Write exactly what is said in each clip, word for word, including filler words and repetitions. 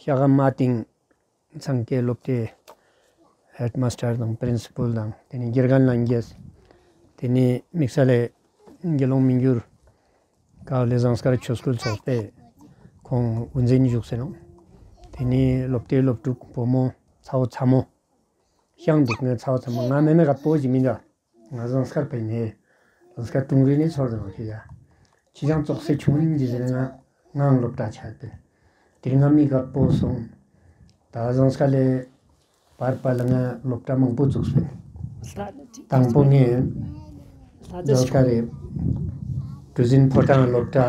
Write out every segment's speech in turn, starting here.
ཤ་ཁ་མ་ཏིང་ཚང་སྐྱེས་སློབ་གྲྭའི་ཧེཌ་མ་སི་ཊར་དང་པི་རིན་སི་པལ་དང་། དེ་ནས་དགེ་རྒན་ལྷན་རྒྱས། དེ་ནས་དམིགས་བསལ་ལས་དགེ་སློང་མི་འགྱུར་ཀའོ་ལེ་ཟངས་དཀར་ཆོས་སྐུལ་ཚོགས་པས་ཁོང་དབུ་འཛིན་བཞུགས་ཟེར་ནོ། དེ་ནས་སློབ་གྲྭའི་སློབ་ཕྲུག་བུ་མོ་ཚ་བོ་ཚ་མོ། ཤང་འདུག་ངའི་ཚ་བོ་ཚ་མོ། ང་མེ་མེ་ག་པོ་ཞིག་མི་འདྲ། ང་ཟངས་དཀར་པའི་ནས། ཟངས་དཀར་ཀྲུང་རིག་གནས་ཚོགས་འདུ་ནང་ཁྱེད་ཡ། ཁྱི་ཅང་ཙོག་སེ་ཆུང་ཉིན་གྱི་ཟེར་ང་ངའང་སློབ་གྲྭ་ཆགས་ཏེ། དེ་རིང་ང་མི་ག་པོ་སོང་། ད་ཟངས་དཀར་ལས་པར་པ་ལ་ང་སློབ་གྲྭ་མང་པོ་བཙུགས་སོང་། དང་པོ་ངས་ཟངས་དཀར་རེད། གྲུ་གཟིངས་ཕོ་བྲང་སློབ་གྲྭ།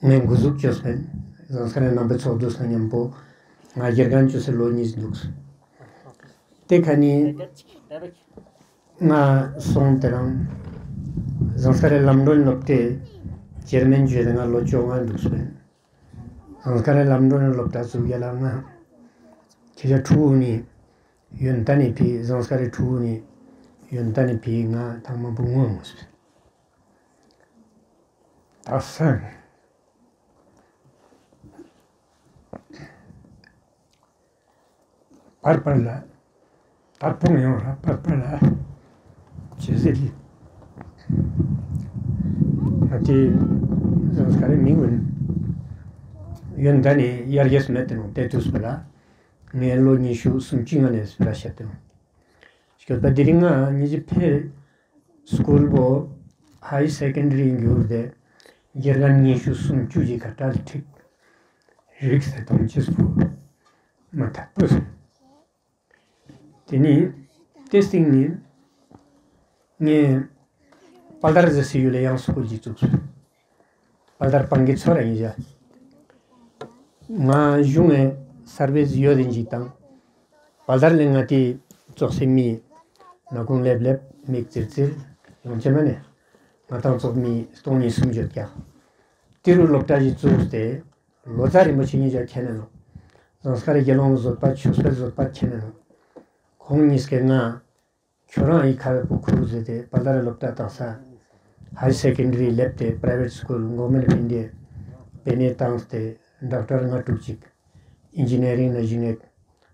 ངས་འགོ་འཛུགས་བྱས་པས། ཟངས་དཀར་རྣམ་པའི་ཚོགས་འདུ་སོང་མཉམ་པོ་ང་དགེ་རྒན་བྱས་སེ་ལོ་གཉིས་འདུག་དེ་ཁ་ནས་ང་སོང་། དེ་རིང་ཟངས་དཀར་རི་ལམ་སྒྲོན་སློབ་གྲྭའི་ཅེར་མེན་བྱས་ཏེ་ང་ལོ་བཅོ་ལྔ་འདུག་པས། ཟངས་དཀར་རི་ལམ་སྒྲོན་སློབ་གྲྭ་བཙུགས་ཡ་ལ་ང་ཁྱེད་ཅག་ཕྲུ་གུ་ནས་ཡོན་ཏན་ནས་ཕེབས། ཟངས་དཀར་རི་ཕྲུ་གུ་ནས་ཡོན་ཏན་ནས་ཕེབས། ང་ཐེངས་མང་པོ་ངོ་ཡོང་སོང་། ད་སེམས། པར་པར་ལ། ད་ཕུང་ཡོང་ར་པར་པར་ལ། ཇི་སྲིད་ལི། ང་དེ་ཟངས་དཀར་རི་མི་ངོ་ཡོན་ཏན་ནས་ཡར་རྒྱས་མེད་དེ་ནོ་དེ་དུས་པ་ལ། ངས་ལོ་ཉི་ཤུ་སུམ་ཅུ་ང་ནས་སྤེ་ར་བཤད་དེ་ནོ། སྐྱོད་པ་དེ་རིང་ང་ཉི་ཤུ་ཕེ་སྐུལ་བོ་ཧའི་སེ་ཀན་ཌ་རི་འགྱུར་ཏེ་དགེ་རྒན་ཉི་ཤུ་སུམ་ཅུ་ཞིག་ག་གྲལ་ཁྲིག་རིགས་སེ་དང་ཅིས་པོ་མ་ཐག་པོ་སོང་། དེ་ནས་དེ་སྟེང་ནས་ངས་དཔལ་དར་ཟེར་སའི་ཡུལ་ལ་ཡང་སྐུལ་གྱི་བཙུགས་སོང་། དཔལ་དར་སྤང་གི་ཚོ་ར་ཡིན་བཞག་ང་གཞུང་ངས་སར་བིས་ཡོད་དེ་འཇིག་དང་། དཔལ་དར་ལས་ང་དེ་ཙོག་སེ་མི་ནག་ཁུང་ལེབ་ལེབ་མིག་ཙིར་ཙིར་ཡོང་ཆེ་མ་ནས་ང་དང་ཙོག་མི་སྟོང་ཉིས་སུམ་བརྗོད་ཀྱང་། དེ་རུ་སློབ་གྲྭ་ཞིག་བཙུགས་ཏེ། ལོ་ཙཱ་རིན་པོ་ཆེ་གཉིས་ཀྱང་མཁྱེན་ནས་ནོ། ཟངས་དཀར་རི་དགེ་སློང་བཟོད་པ་ཆོས་འཕེལ་བཟོད་པ་མཁྱེན་ནས་ནོ། ཁོང་གཉིས་ཀས་ང་ཁྱོད་རང་ཡི་ཁ་བའི་བུ་ཁུར་ཟེར་ཏེ་དཔལ་དར་སློབ་གྲྭ་བཏགས་ས། ཧའི་སེ་ཀན་ཌ་རི་ལེབ་སྟེ་པ་རའི་ཝེ་ཊི་སྐུལ་གོ་མེན་ཊི་ཨོཕ་ཨིན་ཌི་ཡ་པེ་ནེ་བཏང་སྟེ་ཌོག་ཊར་ལྔ་དྲུག་ཅིག་ཨིན་ཇི་ནི་ཡ་རིང་ན་བཞི་ནས་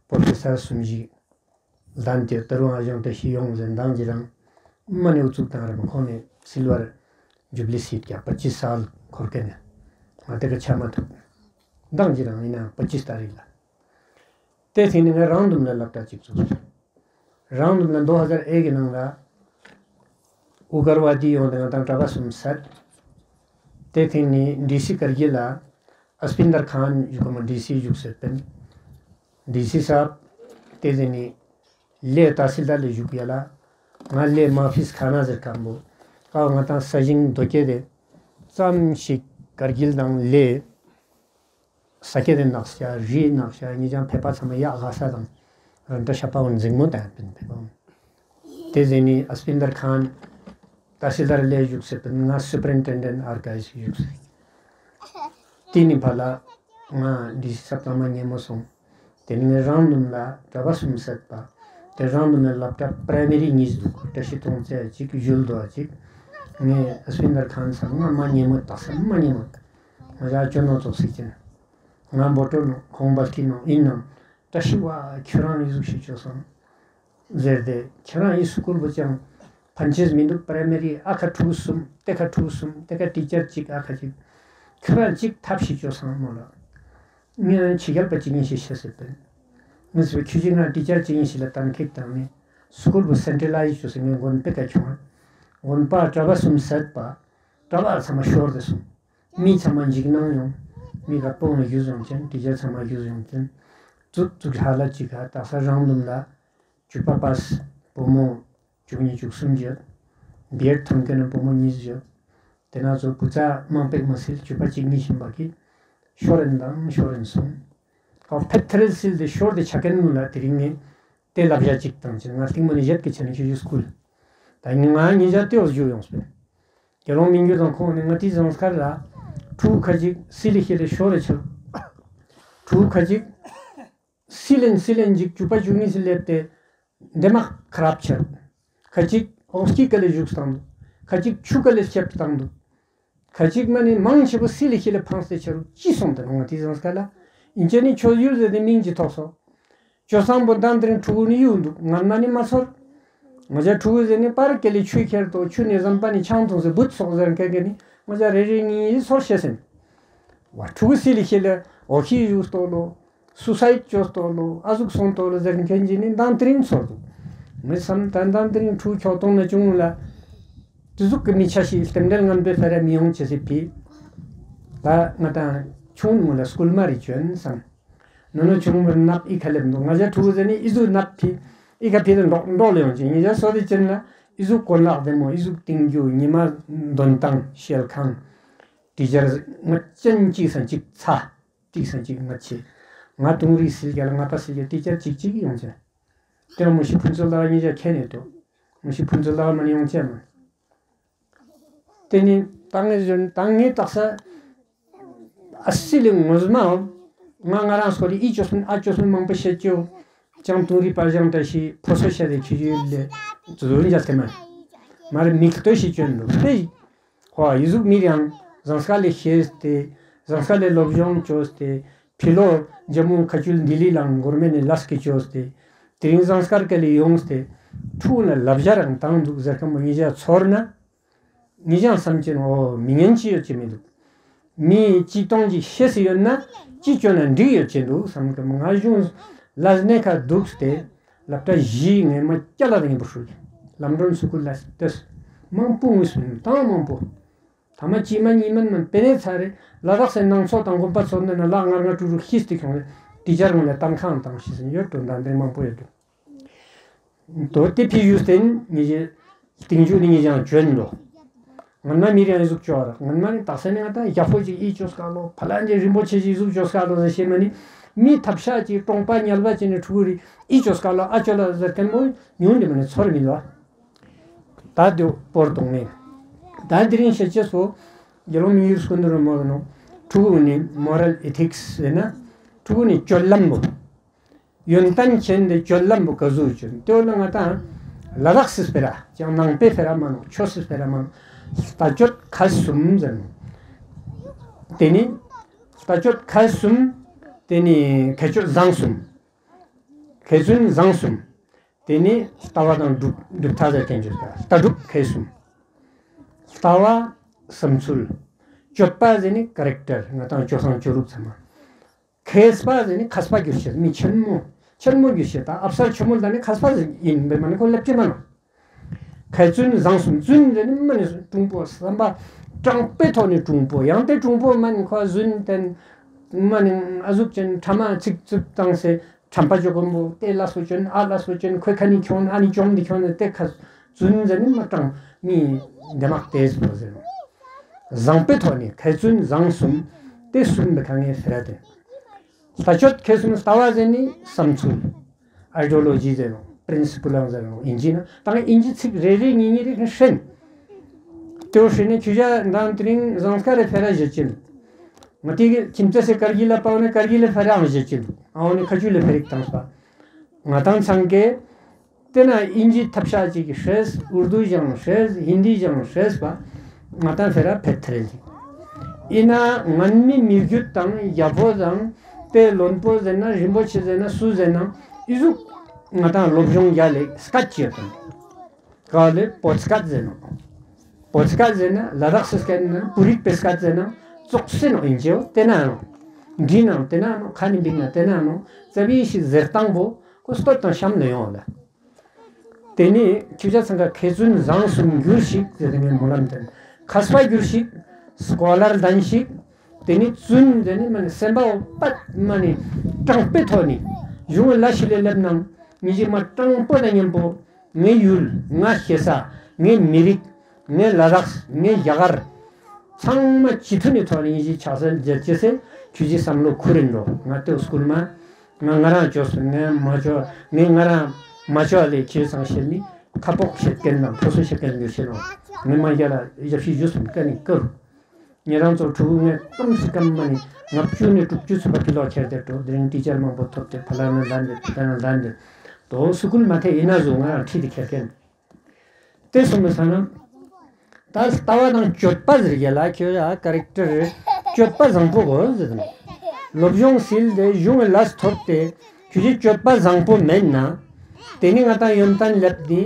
པོ་རོ་ཕེ་སར་གསུམ་བཞི། ལན་དེ་ཏི་རུ་ཨ་ཞང་ཏི་ཤི་ཡོང་ཟེར་མདང་ཇི་རང་མ་ནེ་འུ་ཚུགས་དང་རིམ་ཁོང་ནས་སིལ་ཝར་ཇུབ་ལི་སིད་ཀྱང་པ་ཅི་སཱལ་འཁོར་མཁན་ནས་ང་དེ་ག་ཆ་མ་ཐུབ། མདང་ཇི་རང་ཡིན་ན་པ་ཅི་ས་ཏ་རིག་ལ། དེ་ཐེངས་ནི་ངས་རང་དུམ་ལ་སློབ་གྲྭ་གཅིག་བཙུགས་སོང་། རང་དུམ་ལ་ལྡོ་ཧ་ཟར་ཨེ་གི་ནང་ལ་ཨུ་གར་བ་དི་ཡོང་དེ་ང་དང་གྲྭ་པ་གསུམ་སད། དེ་ཐེངས་ནི་ཌི་སི་ཀར་གི་ལ་ཨ་སྤིན་དར་ཁཱན་བཞུགས་གོ་མ་ཌི་སི་བཞུགས་སོད་པིན། ཌི་སི་སཱབ། དེ་ཟེར་ནི་ལས་ཏ་སིལ་དར་ལས་བཞུགས་ཡ་ལ། ང་ལས་མ་ཕིས་ཁ་ན་ཟེར་ཁམ་བོ། ཀའོ་ང་དང་ས་ཞིང་རྡོ་སྐྱེ་དེ་ཙམ་ཞིག་ཀར་གིལ་དང་ལས། ས་སྐྱེ་དེ་ནག་ཤ་རི་ནག་ཤ་ཉི་ཅང་ཕེ་པ་ཚང་མ་ཡག་ག་ས་དང་། ར་འདྲ་ཤ་པ་བོ་འཛིང་མོ་དང་པིན་ཕེ་པ་བོ། དེ་ཟེར་ནི་ཨ་སྤིན་དར་ཁཱན་ཏ་སིལ་དར་ལས་བཞུགས་སེ་པིན། ང་སུ་པར་ཨིན་ཊེན་ཌེན་ཊ་ཨར་ཀའི་བི་བཞུགས་སེ། དེ་ནི་ཕ་ལ་ང་ཌི་སི་སཱབ་ཚང་མ་ཉེ་མོ་སོང་། དེ་ནི་ངས་རང་དུམ་ལ་གྲྭ་པ་གསུམ་སད་པ། དེ་རང་དུམ་ལ་སློབ་གྲྭ་པ་རའི་མ་རི་གཉིས་འདུག་བཀྲ་ཤིས་མཐོང་ཚེ་གཅིག་ཞུལ་དོ་གཅིག་ངས་ཨ་སྤིན་དར་ཁཱན་ཚང་མ་མ་ཉེ་མོ་དག་ས་མ་ཉེ་མོ། ང་ཡ་ཅོ་ནོ་ཙོག་སི་ཅན། ང་འབོ་ཀྲོ་ནོ་ཁོང་བལ་ཁི་ནོ་ཡིན་ནམ། བཀྲ་ཤིས་བ་ཁྱོད་རང་ཡི་ཟུག་ཤིག་ཅོ་སོང་། ཟེར་ཏེ་ཁྱེད་རང་ཡི་སྐུལ་བུ་ཅང་ཕན་ཆེས་མི་འདུག་པ་རའི་མ་རི་ཨ་ཁ་ཕྲུ་གུ་གསུམ་དེ་ཁ་ཕྲུ་གུ་གསུམ་དེ་ཁ་ཊི་ཅར་གཅིག་ཨ་ཁ་གཅིག་ཁྱོད་རང་གཅིག་ཐབས་ཤིག་ཅོ་སོང་མོ་ལ། ངས་ཕྱི་རྒྱལ་པ་གཅིག་གཉིས་ཤིག་བཤད་སྲིད་པས། ངས་ཟེར་བའི་ཁྱོད་ཀྱིས་ང་ཊི་ཅར་གཅིག་གཉིས་ཤིག་ལ་གཏན་འཁེལ་བཏང་ནས་སྐུལ་བུ་སེན་ཊྲ་ལའི་ཟི་ཅོ་སེ་ངས་དགོན་པའི་ཀ་ཁྱོང་། དགོན་པ་གྲྭ་པ་གསུམ་སད་པ། གྲྭ་པ་ཚང་མ་ཤོར་ཏེ་སོང་། མི་ཚང་མ་འཇིགས་སྣང་ཡོང་། མི་ག་སྤོང་ལ་ཡུལ་ཡོང་ཅན་ཊི་ཅར་ཚང་མ་ཡུལ་ཡོང་ཅན། ཙུག་ཙུག་ཧ་ལ་ཅིག་ག་དག་ས་རང་དུམ་ལ་ཅུ་པ་པ་སི་བུ་མོ་བཅུ་གཉིས་བཅུ་གསུམ་བརྒྱབ། བི་ཨེཌ་ཐོན་མཁན་ནི་བུ་མོ་གཉིས་བརྒྱབ། དེ་ན་ཚོ་བུ་ཚ་མང་པོ་མ་སིལ་ཅུ་པ་གཅིག་གཉིས་ཕྱིན་པ་གི་ཤོར་རན་དང་ཤོར་རན་སོང་། ཁོ་ཕེ་ཐེ་རེ་སིལ་དེ་ཤོར་དེ་ཆ་མཁན་ངུ་ལ་དེ་རིང་ངས་དེ་ལབ་བྱ་གཅིག་དང་ཅི་ང་སྟིང་མོ་ནི་བཞད་ཀི་ཆ་ནི་ཁྱོད་ཡུལ་སྐུལ། ད་ང་ཉིན་ཞག་ལྟེ་བར་བཞུགས་ཡོང་སོང་། དགེ་སློང་མི་འགྱུར་དང་ཁོང་ནི་ང་ཏི་ཟངས་དཀར་ལ་ཕྲུ་གུ་ཁ་ཅིག་སི་ལི་ཤི་ལི་ཤོར་རེ་ཆགས། ཕྲུ་གུ་ཁ་ཅིག་སི་ལེན་སི་ལེན་ཅིག་ཅུ་པ་ཅུ་གཉིས་སི་སླེབས་ཏེ་འདེ་མ་ཁ་རབ་ཆགས། ཁ་ཅིག་འོག་སྐྱི་ཀ་ལི་བཞུགས་བཏང་འདུག་ཁ་ཅིག་ཆུ་ཀ་ལི་སྐྱབས་བཏང་འདུག་ཁ་ཅིག་མ་ནི་མང་ཆེ་བོ་སི་ལི་ཤི་ལི་ཕངས་ཏེ་ཆ་རུ་ཅི་སོང་དེ་ང་ཏི་ཟངས་དཀར་ལ་ ཡིན་ཅེ་ནི་ཆོས་ཡུལ་ཟེར་ཏེ་མིང་ཅིག་ཐོགས་སོ། ཇོ་སང་པོ་མདང་དེ་རིང་ཕྲུ་གུ་ནི་གཡུག་འདུག་ང་མ་ནི་མ་ཚོར། ང་ཅག་ཕྲུ་གུ་ཟེར་ནི་པར་ཀེ་ལི་ཆུ་ཁྱེར་དོ་ཆུ་ནི་ཟམ་པ་ནི་ཆང་འཐུང་ཟེར་བུད་སོག་ཟེར་མཁན་གྱི་ནི་ང་ཅག་རེ་རེ་གཉིས་གཉིས་ཚོར་ཤེས་ཟིན། བ་ཕྲུ་གུ་སི་ལི་ཤེ་ལ་འོ་ཁི་ཡུག་སྟོ་ལོ། སུ་སའིད་ཅོ་སྟོ་ལོ། ཨ་ཟུག་སོང་སྟོ་ལོ་ཟེར་མཁན་གྱི་ནི་མདང་དེ་རིང་ཚོར་འདུག་ངས་བསམ་ད་མདང་དེ་རིང་ཕྲུ་གུ་ཁྱོག་གཏོང་ན་ཅུང་ལ། དེ་ཟུག་གི་མི་ཆ་ཞིག་རྟེན་འབྲེལ་ངན་པའི་ཕེ་ར་མི་ཡོང་ཆེ་སི་ཕི། ད་ང་དང་ཆུང་ངུ་ལ་སྐུལ་མ་རེ་བྱོན་བསམ། ནུ་ནུ་ཆུང་མར་ནག་ཨི་ཁ་ལེབ་འདུག་ང་ཅག་ཕྲུ་གུ་ཟེར་ནི་ཨི་ཟུག་ནག་ཕི། ཨི་ཁ་ཕི་དུ་འགྲོག་འགྲོག་ལ་ཡོང་ཅིང་ངེད་ཅག་སོ་དེ་ཅན་ལ་ཨི་ཟུག་གོན་ལག་བདེ་མོ་ཨི་ཟུག་ཏིང་རྒྱུ་ཉི་མ་འདོན་སྟངས་ཤེལ་ཁང་། ཊི་ཅར་ང་ཅན་གཅིག་སང་གཅིག་ཚ། གཅིག་སང་གཅིག་ང་ཆེ། ང་དུང་རི་སིལ་རྒྱ་ལ་ང་པ་སིལ་རྒྱ་ཊི་ཅར་གཅིག་གཅིག་ཡོང་ཅན། དེ་མོ་ཤི་ཕུན་ཚོགས་ལ་ངེད་ཅག་ཁྱེད་ནས་འདུག་མོ་ཤི་ཕུན་ཚོགས་ལ་མ་ནི་ཡོང་ཅན་མ། དེ་ནི་ད་ངས་བཟོས་ད་ངས་བཏགས་ས། ཨ་སི་ལི་ངོ་མ་འོ། ང་ང་རང་སོ་རི་ཨི་ཅོ་སུན་ཨ་ཅོ་སུན་མང་པོ་བཤད་ཅོ། ཅང་ཏུང་རི་པ་ཞང་བཀྲ་ཤིས་ཕོ་སོ་ཤ་རེ་ཁྱི་ཡུལ་ལེ། ཛུ་རུ་འཇལ་ཐེ་མ། མར་མིག་ལྟོས་ཤིག་བཅོན་འདུག་ལེ། ཁོ་ཨི་ཟུག་མི་རང་ཟངས་དཀར་ལས་ཤེས་ཏེ། ཟངས་དཀར་ལས་སློབ་སྦྱོང་བཅོས་ཏེ། ཕི་ལོ་ཇམ་མུ་ཁ་ཆུལ་ལྡི་ལི་ལང་གོར་མེ་ནས་ལས་ཀྱི་བཅོས་ཏེ། དེ་རིང་ཟངས་དཀར་སྐད་ལས་ཡོངས་ཏེ། ཕྲུ་གུ་ལ་ལབ་ཞྭ་རང་བཏང་འདུག་ཟེར་ཁ་མོ་ཉི་ཞག་ཚོར་ན། ངེད་ཅག་བསམ་གྱིན་འོ་མི་ངན་ཅི་ཡོད་ཀྱི་མི་འདུག་མི་གཅིག་སྟོང་གཅིག་ཤེས་སུ་ཡོད་ན་གཅིག་བཅོས་ན་འགྲིག་ཡོད་ཀྱི་འདུག་བསམ་གི་ང་གཞུང་ལ་གནས་ཁ་འདུག་སྟེ་ལབ་གྲྭ་བཞི་ངས་མ་སྐྱ་ལ་རིང་པོ་ཧྲུལ། ལམ་སྒྲོན་སུ་ཀུ་ལ་སྟོས་མང་པོ་ངུས་སུ་ཡིན་དང་མང་པོ། ཐ་མ་གཅིག་མ་གཉིས་མ་མ་པེ་ནེ་ཚ་རེ་ལ་དྭགས་སའི་ནང་ཚོགས་དང་དགོན་པ་ཚོགས་འདི་ན་ལག་ངར་ངར་དྲུག་དྲུག་ཤིས་ཏེ་ཁྱོང་རེ་ཊི་ཅར་ངོ་ལས་གཏམ་ཁང་དང་ཤི་ཟིན་ཡོད་དོ་འདྲ་འདྲ་མང་པོ་ཡོད་དོ། དོ་དེ་ཕི་ཡུ་སྟེན་ངེད་ཀྱི་སྟེང་ཆུ་ནི་ངེད་ཀྱང་བྱོན་འགྲོ། ངན་མ་མི་རེ་ཡང་ཟུག་ཅོ་ར་ངན་མ་ནི་དག་ས་ནི་ང་ད་ཡག་པོ་ཅིག་ཨི་ཅོ་སྐ་ལོ་ཕ་ལན་གྱི་རིན་པོ་ཆེ་ཅིག་ཟུག་ཅོ་སྐ་ལོ་ཟེར་ཤེས་མ་ནི་མི་ཐབས་ཤ་ཅིག་གྲོང་པ་ཉལ་བ་ཅིག་ནི་ཕྲུ་གུ་རི་ཨི་ཅོ་སྐ་ལོ་ཨ་ཅོ་ལ་ཟེར་མཁན་མོ་ཉུང་འདི་མ་ནི་ཚོར་མི་ལ། ད་དུ་པོར་གཏོང་ནས་ད་དེ་རིང་ཤེས་ཅེས་སོ་དགེ་སློང་མི་ཡུལ་སྐུ་འདུར་མོ་ནོ་ཕྲུ་གུ་ནི་མོ་རལ་ཨི་ཐིག་སི་ཟེར་ན་ཕྲུ་གུ་ནི་སྤྱོད་ལམ་མོ། ཡོན་ཏན་ཅན་དེ་སྤྱོད་ལམ་པོ་ག་ཟུག་ཅན་དེ་ལ་ང་དང་ལ་དྭགས་སི་སྤེ་ར་ཅང་ནང་པའི་སྤེ་ར་མ་ནོ་ཆོས་སི་སྤེ་ར་མ་ནོ། ལྟ་སྤྱོད་ཁ་གསུམ་ཟེར་ནོ། དེ་ནི་ལྟ་སྤྱོད་ཁ་གསུམ། དེ་ནི་ཁ་སྤྱོད་བཟང་གསུམ། ཁ་རྩོན་བཟང་གསུམ། དེ་ནི་ལྟ་བ་དང་སྒྲུབ་སྒྲུབ་མཐའ་ཟེར་མཁན་ཅིག་ལྟ་སྒྲུབ་ཁ་གསུམ། ལྟ་བ་བསམ་ཚུལ། སྤྱོད་པ་ཟེར་ནི་ཀ་རེག་ཊར་ང་དང་སྤྱོད་བཟང་སྤྱོད་ལུགས་ཚང་མ། མཁས་པ་ཟེར་ནི་མཁས་པ་གྱུར་ཅིག་མི་ཆེན་མོ། ཆེན་མོ་གྱུར་ཅིག་དང་ཨབ་སར་ཆེན་མོ་ལ་ནི་མཁས་པ་ཟེར་ཡིན་པས་མ་ནི་ཁོ་ལབ་ཅེས་མ་ནོ། ཁ་རྩོན་བཟང་གསུམ་རྩོན་ཟེར་ནི་མ་ནི་གྲུང་པོ་བསམ་པ་དྲང་པོའི་ཐོག་ནས་གྲུང་པོ་ཡང་དེ་གྲུང་པོ་མ་ནི་ཁོ་རྫུན་བསྟན། མ་ནི་ཨ་ཟུག་ཅན་ཕྲ་མ་ཚིག་རྩུབ་བཏང་སེ་ཁྲམ་པ་ཅོ་གོམ་པོ་དེ་ལ་སོ་ཅན་ཨ་ལ་སོ་ཅན་ཁོའི་ཁ་ནི་ཁྱོང་ཨ་ནི་ཅོང་འདི་ཁྱོང་ནི་དེ་ཁ་རྫུན་ཟེར་ནི་མ་དྲང་མི་འདི་མག་དེ་ཟེར་ཟེར། བཟང་པོའི་ཐོག་ནས་ཁ་རྩོན་བཟང་གསུམ་དེ་གསུམ་པའི་ཁ་ངའི་ཟེར་ར་དེ། ལྟ་སྤྱོད་ཁ་གསུམ་ལྟ་བ་ཟེར་ནི་བསམ་ཚུལ། ཨའི་ཌི་ཡོ་ལོ་ཇི་ཟེར་ནོ། པི་རིན་སི་པལ་ལང་ཟེར་ནོ་ཨིན་ཇི་ན་ད་ང་ཨིན་ཇི་ཚིག་རེ་རེ་གཉིས་གཉིས་རེ་ཧྲེན། དེའོ་ཧྲེན་ནས་ཁྱོད་ཅག་འདང་དེ་རིང་ཟངས་དཀར་རེ་ཕེ་ར་བཞེད་ཅིན། ང་དེ་གི་ཁྱིམ་མཚེས་སེ་ཀར་གི་ལ་པའོ་ནས་ཀར་གི་ལ་ཕེ་རའང་བཞེད་ཅིན། ཨའོ་ནས་ཁ་ཆུ་ལ་ཕེ་རིག་བཏང་སོ། ང་དང་ཚང་གི་དེ་ན་ཨིན་ཇི་ཐབས་ཤ་གཅིག་གི་ཧྲེས་ཨུར་དུ་ཞང་ཧྲེས་ཧིན་དི་ཞང་ཧྲེས་པ་ང་དང་ཕེ་ར་ཕེ་ཐ་རེ་ལི། ཨི་ན་ངན་མི་མི་རྒྱུད་དང་རྒྱ་པོ་དང་དེ་བློན་པོ་ཟེར་ན་རིན་པོ་ཆེ་ཟེར་ན་སུ་ཟེར་ན་ཨི་ཟུག་ང་དང་སློབ་སྦྱོང་རྒྱ་ལེགས་སྐད་ཅིག་ཡོད་དང་། ག་ལེ་པོ་སྐད་ཟེར་ནོ། པོ་སྐད་ཟེར་ན་ལ་དྭགས་སི་སྐད་ན་པུ་རིག་པའི་སྐད་ཟེར་ན་ཙོག་སེ་ནོ་ཨིན་ཇེའོ་དེ་ན་ནོ། འདི་ནང་དེ་ན་ནོ་ཁ་ནི་འབིག་ན་དེ་ན་ནོ་རྩ་བའི་ཤི་ཟེར་སྟངས་པོ་ཁོ་སྟོད་དང་གཤམ་ལ་ཡོང་ལ། དེ་ནི་ཁྱོད་ཅག་ཚང་ག་མཁས་བཙུན་བཟང་གསུམ་གྱུར་ཞིག་ཟེར་ཏེ་ངས་སྨོན་ལམ་བཏོན། མཁས་པ་གྱུར་ཞིག་སྐོ་ལར་ལྡན་ཞིག་དེ་ནི་བཙུན་དེ་ནི་མ་ནི་སེམས་པ་པད་མ་ནི་དྲང་པོའི་ཐོག་ནས་གཞུང་ལ་ཤི་ལས་ལེབ་ནང་ཉི་ཞི་མ་དྲང་པོ་དང་མཉམ་པོ་ངའི་ཡུལ་ངའི་ཤེས་ས་ངའི་མི་རིགས་ངའི་ལ་དྭགས་ངའི་རྒྱ་གར་ཚང་མ་སྤྱི་མཐུན་ནི་ཐོག་ནས་ཉི་ཞི་ཕྱག་འཚལ་མཛད་ཅེས་སེ་ཁྱོད་ཀྱི་བསམ་བློ་ཁུར་རིན་འགྲོ་ང་ལྟོས་སྐུལ་མ། ང་ང་རང་ཅོས་སོང་ངས་མ་ཅོ་ངས་ང་རང་མ་ཅོ་ལས་ཁྱེད་ཚང་བཤད་ནི་ཁ་པོག་བཤད་མཁན་དང་ཕོ་སོ་བཤད་མཁན་མི་ཤེས་ནོ། ངས་མ་རྒྱ་ལ་ཡབ་ཤི་ཞུས་སོང་ཀ་ནི་ཀུར། ཉེ་རང་ཚོ་ཕྲུ་གུ་ངས་གཏམ་སི་ཀམ་མ་ནི་ལྔ་བཅུ་ནས་དྲུག་ཅུ་ཚུད་པ་ཕི་ལོག་ཁྱེར་ཏེ་འགྲོ་དེ་རིང་ཊི་ཅར་མང་པོ་ཐོབ་སྟེ་ཕ་ལ་ན་ལ་འདི་ཕི་ལ་ན་ལ་འདི་དོ་སུ་ཀུལ་མ་ཐེ་ཡིན་ན་བཟོ་ང་རང་ཁྲིད་དེ་ཁྱེར་མཁན། དེ་སོང་མི་ས་ན། ད་ལྟ་བ་དང་སྤྱོད་པ་ཟེར་གྱི་ལ་ཁྱོད་ཡ་ཀ་རེག་ཊར་སྤྱོད་པ་བཟང་པོ་གོ་ཟེར་དང་། སློབ་སྦྱོང་སིལ་ཏེ་གཞུང་གི་ལས་ཐོབ་སྟེ་ཁྱོད་ཀྱི་སྤྱོད་པ་བཟང་པོ་མེད་ན། དེ་ནི་ང་དང་ཡོན་ཏན་ལེབ་ནི་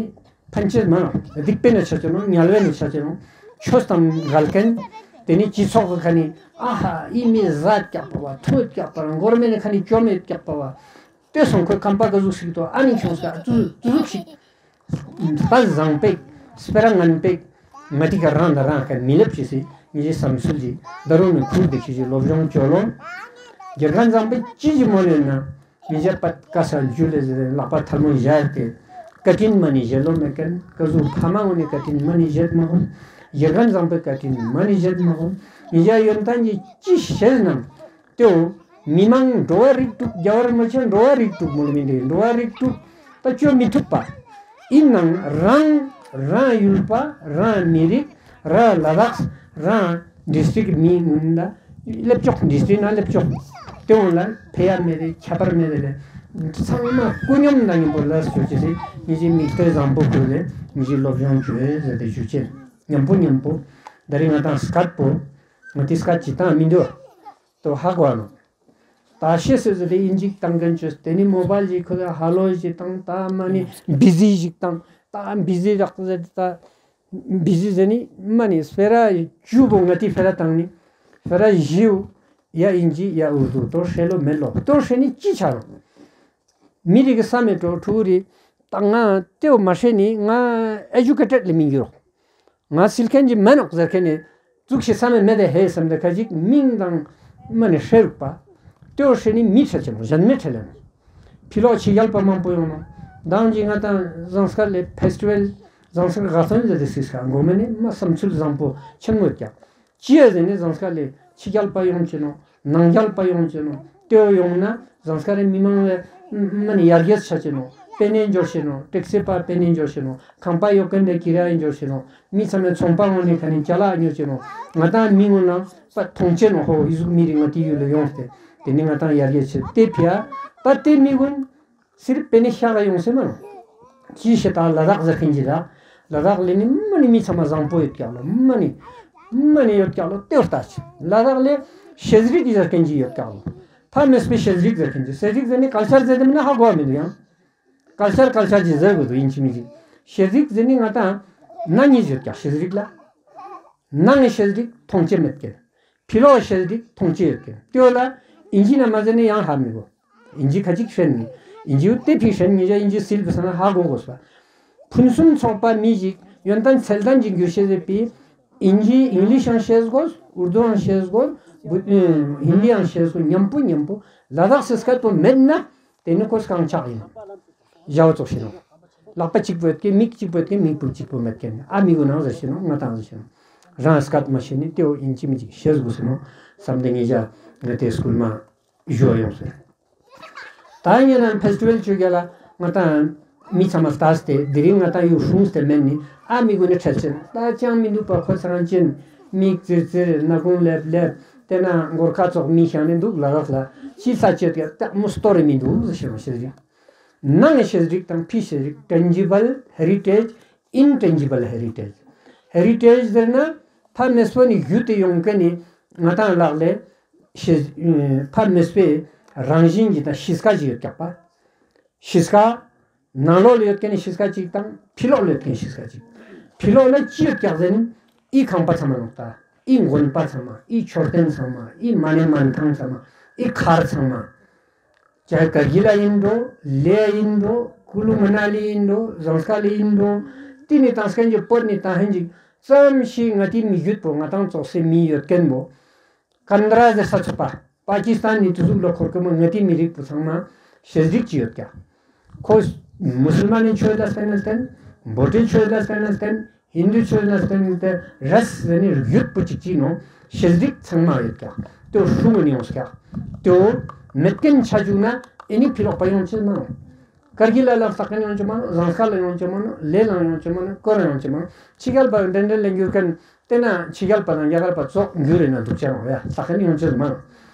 ཕན་ཆད་མ་རུང་། སྡིག་པའི་ནི་ཆ་ཆེ་རུང་། དམྱལ་བའི་ནི་ཆ་ཆེ་རུང་། ཆོས་དང་འགལ་མཁན། དེ་ནི་སྤྱི་ཚོགས་ཀྱི་ཁ་ནི་ཨ་ཧ་ཨི་མི་ཟ་རྒྱག་པ་བ། འཐུང་རྒྱག་པ་ར། མགོ་རྨེ་ནི་ཁ་ནི་བཅོམ་རྒྱག་པ་བ། ལྟོས་སོང་། ཁོའི་ཁམས་པ་ག་ཟུག་ཞིག་ཏོ། ཨ་ནི་ཁྱོངས་ས་ཙུ་ཙུ་ཟུག་ཞིག་ད་བཟང་པེག་སྤེ་ར་ངན་པེག་མ་ཏི་ཀ་རང་དང་རང་ཁ་མི་ལེབ་ཅི་སི་ངེ་ཞི་བསམ་ཚུལ་གྱི་ད་རུང་ནི་ཁུར་དེ་ཁྱེད་ཀྱི་སློབ་སྦྱོང་བཅོ་ལོ། དགེ་རྒན་བཟང་པོ་ཅི་ཞིག་མོ་ནས་ན་མི་བྱེད་པ་ཀ་ས་འཇུ་ལེ་ཟེར་ལག་པ་ཐལ་མོ་བཞག་སྟེ་བཀའ་དྲིན་མ་ནི་བཞེས་ལོ་མེད་མཁན། ཀ་ཟུག་ཕ་མ་ངོ་ནས་བཀའ་དྲིན་མ་ནི་བཞེས་མ་ཧོ། དགེ་རྒན་བཟང་པོའི་བཀའ་དྲིན་མ་ནི་བཞེས་མ་ཧོ། མི་བྱ་ཡོན་ཏན་གྱི་ཅི་ཤེས་ནམ། ཏེའོ། མི་མང་འགྲོ་བ་རིགས་དྲུག་རྒྱལ་བར་མི་བྱེད་འགྲོ་བ་རིགས་དྲུག་མོལ་མི་འདི་འགྲོ་བ་རིགས་དྲུག་ད་བཅོས་མི་ཐུབ་པ། ཡིན་ནང་རང་རང་ཡུལ་པ་རང་མི་རིགས་རང་ལ་དྭགས་རང་ཌིས་ཊྲིག་མི་ངུན་ད་སླེབས་ཆོག་ཌིས་ཊྲིག་ན་སླེབས་ཆོག་ཏེའོ་ལ་ཕེ་ཡ་མེ་རེ་ཁྱད་པར་མེ་རེ་ལེ། ཚང་མ་ཀུ་ཉམ་ན་ཉམ་པོ་ལ་སོ་ཅི་སི་ངེ་ཞི་མིག་ལྟོས་བཟང་པོ་དགོས་ལེ་ངེ་ཞི་སློབ་སྦྱོང་བཅོས་ཟེར་ཏེ་ཞུ་ཆེ་ཉམ་པོ་ཉམ་པོ། ད་རིང་ང་དང་སྐད་པོ་ང་ཏི་སྐད་ཅི་ཏང་མི་འདུག་ཏོ་ཧ་གོ་ནོ། ད་ཤེས་སོ་ཟེར་ཏེ་ཨིན་ཇིག་བཏང་མཁན་བཅོས་དེ་ནི་མོ་བལ་ཞིག་ཁོ་ལ་ཧ་ལོ་ཞིག་བཏང་ད་མ་ནི་བི་ཟི་ཞིག་བཏང་ད་བི་ཟི་རག་ཟེར་ཏེ་ད་བི་ཟི་ཟེར་ནི་མ་ནི་སྤེ་ར་བཅུ་པོ་ང་ཏི་སྤེ་ར་བཏང་ནི་སྤེ་ར་བཞིའུ་ཡ་ཨིན་ཇི་ཡ་ཨུར་དུ་ཏོ་ཧྲེ་ལོ་མེད་ལོ་ཏོ་ཧྲེ་ནི་ཅི་ཆ་རོ། མི་རིགས་ཀྱི་བསམ་མེད་འགྲོ་ཕྲུ་གུ་རེད། ད་ང་ལྟེའུ་མ་ཧྲེ་ནི་ང་ཨེ་ཇུ་ཀེ་ཊེཌ་ལ་མི་འགྱུར་རོ། ང་སིལ་མཁན་གྱི་མེན་ནོག་ཟེར་མཁན་ནི་ཙུག་ཤི་བསམ་མེད་མེད་དེ་ཧེ་བསམ་དེ་ཁ་ཅིག་མིང་དང་མ་ནི་ཧྲེ་རུག་པ། ལྟེའུ་ཧྲེ་ནི་མི་ཁྲེལ་ཆེན་མོ་གཞན་མི་ཁྲེལ་ལ་ནོ། ཕི་ལོག་ཕྱི་རྒྱལ་པ་མང་པོ་ཡོང་ནོ། མདང་གི་ང་དང་ཟངས་དཀར་ལ་ཕེ་སི་ཊི་བལ་ཟངས་དཀར་དགའ་སྟོན་ཟེར་ཏེ་སིག་ས་འགོ་མེ་ནི་མ་བསམ་ཚུལ་བཟང་པོ་ཆེན་མོ་ཀྱང་། ཅི་ཡ་ཟེར་ནས་ཟངས་དཀར་ལས་ཕྱི་རྒྱལ་པ་ཡོང་ཅི་ནོ། ནང་རྒྱལ་པ་ཡོང་ཅི་ནོ། ལྟེའུ་ཡོང་ན་ཟངས་དཀར་རི་མི་མང་བས་མ་ནི་ཡར་རྒྱས་ཆ་ཅི་ནོ། པེ་ནེ་འབྱོར་ཤི་ནོ། ཏེག་སི་པ་པེ་ནེ་འབྱོར་ཤི་ནོ། ཁང་པ་ཡོད་མཁན་དེ་ཀི་ར་ཡི་འབྱོར་ཤི་ནོ། མི་ཚང་མས་ཚོང་པ་ངོ་ནས་ཁ་ནས་ཅ་ལག་ཉོ་ཅི་ནོ། ང་དང་མི་ངོ་ན་པ་མཐོང་ཅི་ནོ། ཧོ་ཨི་ཟུག་མི་རིགས་ང་དེ་ཡུལ་ལ་ཡོང་སྟེ་དེ་ནི་ང་དང་ཡར་རྒྱས་ཆེ་དེ་ཕི་ཡ་ད་དེ་མི་ཀུན། སི་རི་པེ་ནི་ཤ་ག་ཡོང་སེ་མ་ནོ། ཅི་ཤེས་ད་ལ་དྭགས་ཟེར་མཁན་གྱི་ད། ལ་དྭགས་ལས་ནི་མ་ནི་མི་ཚང་མ་བཟང་པོ་ཡོད་ཀྱག་ལོ། མ་ནི་མ་ནི་ཡོད་ཀྱག་ལོ་ལྟེ་བར་ལྟ་ཅི། ལ་དྭགས་ལས་ཤེས་རིག་ཟེར་མཁན་གྱི་ཡོད་ཀྱག་ལོ། ཕ་མེས་པའི་ཤེས་རིག་ཟེར་མཁན་གྱི་ཤེས་རིག་ཟེར་ནི་ཀལ་ཆར་ཟེར་དེ་མིན་ན་ཧ་གོ་བ་མི་འདུག་ཡང་། ཀལ་ཆར་ཀལ་ཆར་གྱི་ཟེར་དགོས་འདུག་ཡིན་གཅིག་མིན་གཅིག་ཤེས་རིག་ཟེར་ནི་ང་དང་ན་གཉིས་ཡོད་ཀྱག་ཤེས་རིག་ལ། ནང་གི་ཤེས་རིག་མཐོང་ཆེ་མེད་མཁན། ཕི་ལོག་ཤེས་རིག་མཐོང་ཆེ་ཡོད་མཁན། ལྟེ་བ་ལ་ཨིན་ཇི་ན་མ་ཟེར་ནི་ཡང་ཧ་མི་གོ། ཨིན་ཇི་ཁ་ཅིག་ཧྲན་ནི། ཨིན་ཇི་ཏེ་ཕི་ཧྲན་ངེ་ཅག་ཨིན་ཇི་སིལ་བུ་ས་ན་ཧ་གོ་དགོས་པ། ཕུན་སུམ་ཚོགས་པ་མི་ཞིག་ཡོན་ཏན་ཚད་ལྡན་གྱི་འགྱུར་ཤེས་ཟེར་པའི་ཨིན་ཇི་ཨིང་ལིཤ་ཡང་ཤེས་དགོས། ཨུར་དུ་ཡང་ཤེས་དགོས། བུ་ཧིན་དི་ཡང་ཤེས་དགོས། མཉམ་པོ་མཉམ་པོ་ལ་དྭགས་སི་སྐད་པོ་མེད་ན། དེ་ནི་ཁོ་རྐང་ཆག་ཡིན། ཞའོ་ཙོག་ཤི་ནོ། ལག་པ་གཅིག་པོ་ཡོད་མཁན་མིག་གཅིག་པོ་ཡོད་མཁན་མིག་པུ་གཅིག་པོ་མེད་མཁན་ཨ་མི་གོ་ནང་ཟེར་ཤི་ནོ་ང་དང་ཟེར་ཤི་ནོ། རང་སྐད་མ་ཤེས་ནི་ལྟེ་བོ་ཨིན་ཅི་མི་གཅིག་ཤེས་དགོས་ཟེར་ནོ། བསམ་དེ་ངེད་ཅག་ང་དེ་སྐུལ་མ་ཞུ་བ་ཡོང་ཟེར། ད་ངེད་རང་ཕེ་སི་ཊི་བལ་ཆོས་རྒྱལ་ལ་ང་དང་མི་ཚང་མ་ལྟ་སྟེ་དེ་རིང་ང་དང་ཡུལ་སྲུང་སྟེ་མེད་ནི་ཨ་མི་གོ་ནི་ཁྲེལ་ཆེན་ད་ཅང་མི་འདུག་པ་ཁོ་ཚང་ཅན་མིག་ཙིར་ཙིར་སྣ་ཁུང་ལེབ་ལེབ་དེ་ན་མགོར་ཁ་ཙོག་མི་ཤང་ནི་འདུག་ལ་རག་ལ་ཅི་ས་ཆེད་ཀྱི་སྟག་མོ་སྟོ་རེ་མི་འདུག་ཟེར་ཤི་རོ་ཤེས་རིག་ནང་ཤེས་རིག་དང་ཕྱི་ཤེས་རིག་ཊེན་ཇི་བལ་ཧེ་རི་ཊེཇ། ཨིན་ཊེན་ཇི་བལ་ཧེ་རི་ཊེཇ། ཧེ་རི་ཊེཇ་ཟེར་ན་ཕ་མེས་པོ་ནི་བརྒྱུད་དེ་ཡོང་མཁན་ནི་ང་དང་ལག་ལས་ཤེས་ཕ་མེས་པོའི་རང་བཞིན་གྱི་དང་གཤིས་ཀ་ཅིག་ཡོད་ཀྱག་པ། གཤིས་ཀ་ནང་ལོགས་ལ་ཡོད་མཁན་ནི་གཤིས་ཀ་ཅིག་དང་ཕྱི་ལོགས་ལ་ཡོད་མཁན་གཤིས་ཀ་ཅིག་ཕྱི་ལོགས་ལ་ཅི་ཡོད་ཀྱག་ཟེར་ན་ཨི་ཁང་པ་ཚང་མ་ནོག་ད། ཨི་དགོན་པ་ཚང་མ། ཨི་མཆོད་རྟེན་ཚང་མ། ཨི་མ་ཎི་མན་ཐང་ཚང་མ། ཨི་མཁར་ཚང་མ། ཅ་ཀ་གི་ལ་ཡིན་འགྲོ། ལེ་ཡིན་འགྲོ། ཀུ་ལུ་མ་ན་ལི་ཡིན་འགྲོ། ཟངས་དཀར་ལི་ཡིན་འགྲོ། ཏི་ནི་དང་སྐན་གྱི་པོར་ནི་ད་ཧན་ཅིག་ཙམ་ཞིག་ང་ཏི་མི་རྒྱུད་པོ་ང་དང་ཙོགས་སེ་མི་ཡོད་མཁན་པོ། ཀན་དྲ་ཟེར་ས་ཚུགས་པ། པ་ཀི་སི་ཐན་ནི་དུ་ཟུག་ལ་འཁོར་གི་མོ་ང་ཏི་མི་རིགས་པོ་ཚང་མ་ཤེས་རིག་ཅི་ཡོད་ཀྱག་ཁོ་མུ་སུལ་མན་ནི་ཆོས་ལ་སྟན་ན་སྟན། བོ་ཊི་ཆོས་ལ་སྟན་ན་སྟན། ཧིན་དུ་ཆོས་ལ་སྟན་ཏེ་རས་ཟེར་ནི་རྒྱུད་པོ་གཅིག་གཅིག་ནང་ཤེས་རིག་ཚང་མ་ཡོད་ཀྱག་ཏེའོ་ཧྲུང་ནི་ཡོང་ཀྱག་ཏེའོ་མེད་མཁན་ཆ་བཅུག་ན་ཨེ་ནི་ཕི་ལོག་པ་ཡོང་ཆེ་མ་ནོ། ཀར་གི་ལ་ལ་ལྟ་མཁན་ཡོང་ཆེ་མ་ནོ། ཟངས་དཀར་ལ་ཡོང་ཆེ་མ་ནོ། ལེ་ལ་ཡོང་ཆེ་མ་ནོ། ཀོ་ར་ཡོང་ཆེ་མ་ནོ། ཕྱི་རྒྱལ་པ་འདྲེན་འདྲེན་ལ་འགྱུར་མཁན་དེ་ན་ཕྱི་རྒྱལ་པ་དང་རྒྱ་གར་པ་ཙོགས་འགྱུར་རེ་ན་འདུག་ཅེས་རོ་ཡ་ལྟ་མཁན་ཡོང་ཆེ་མ་ནོ།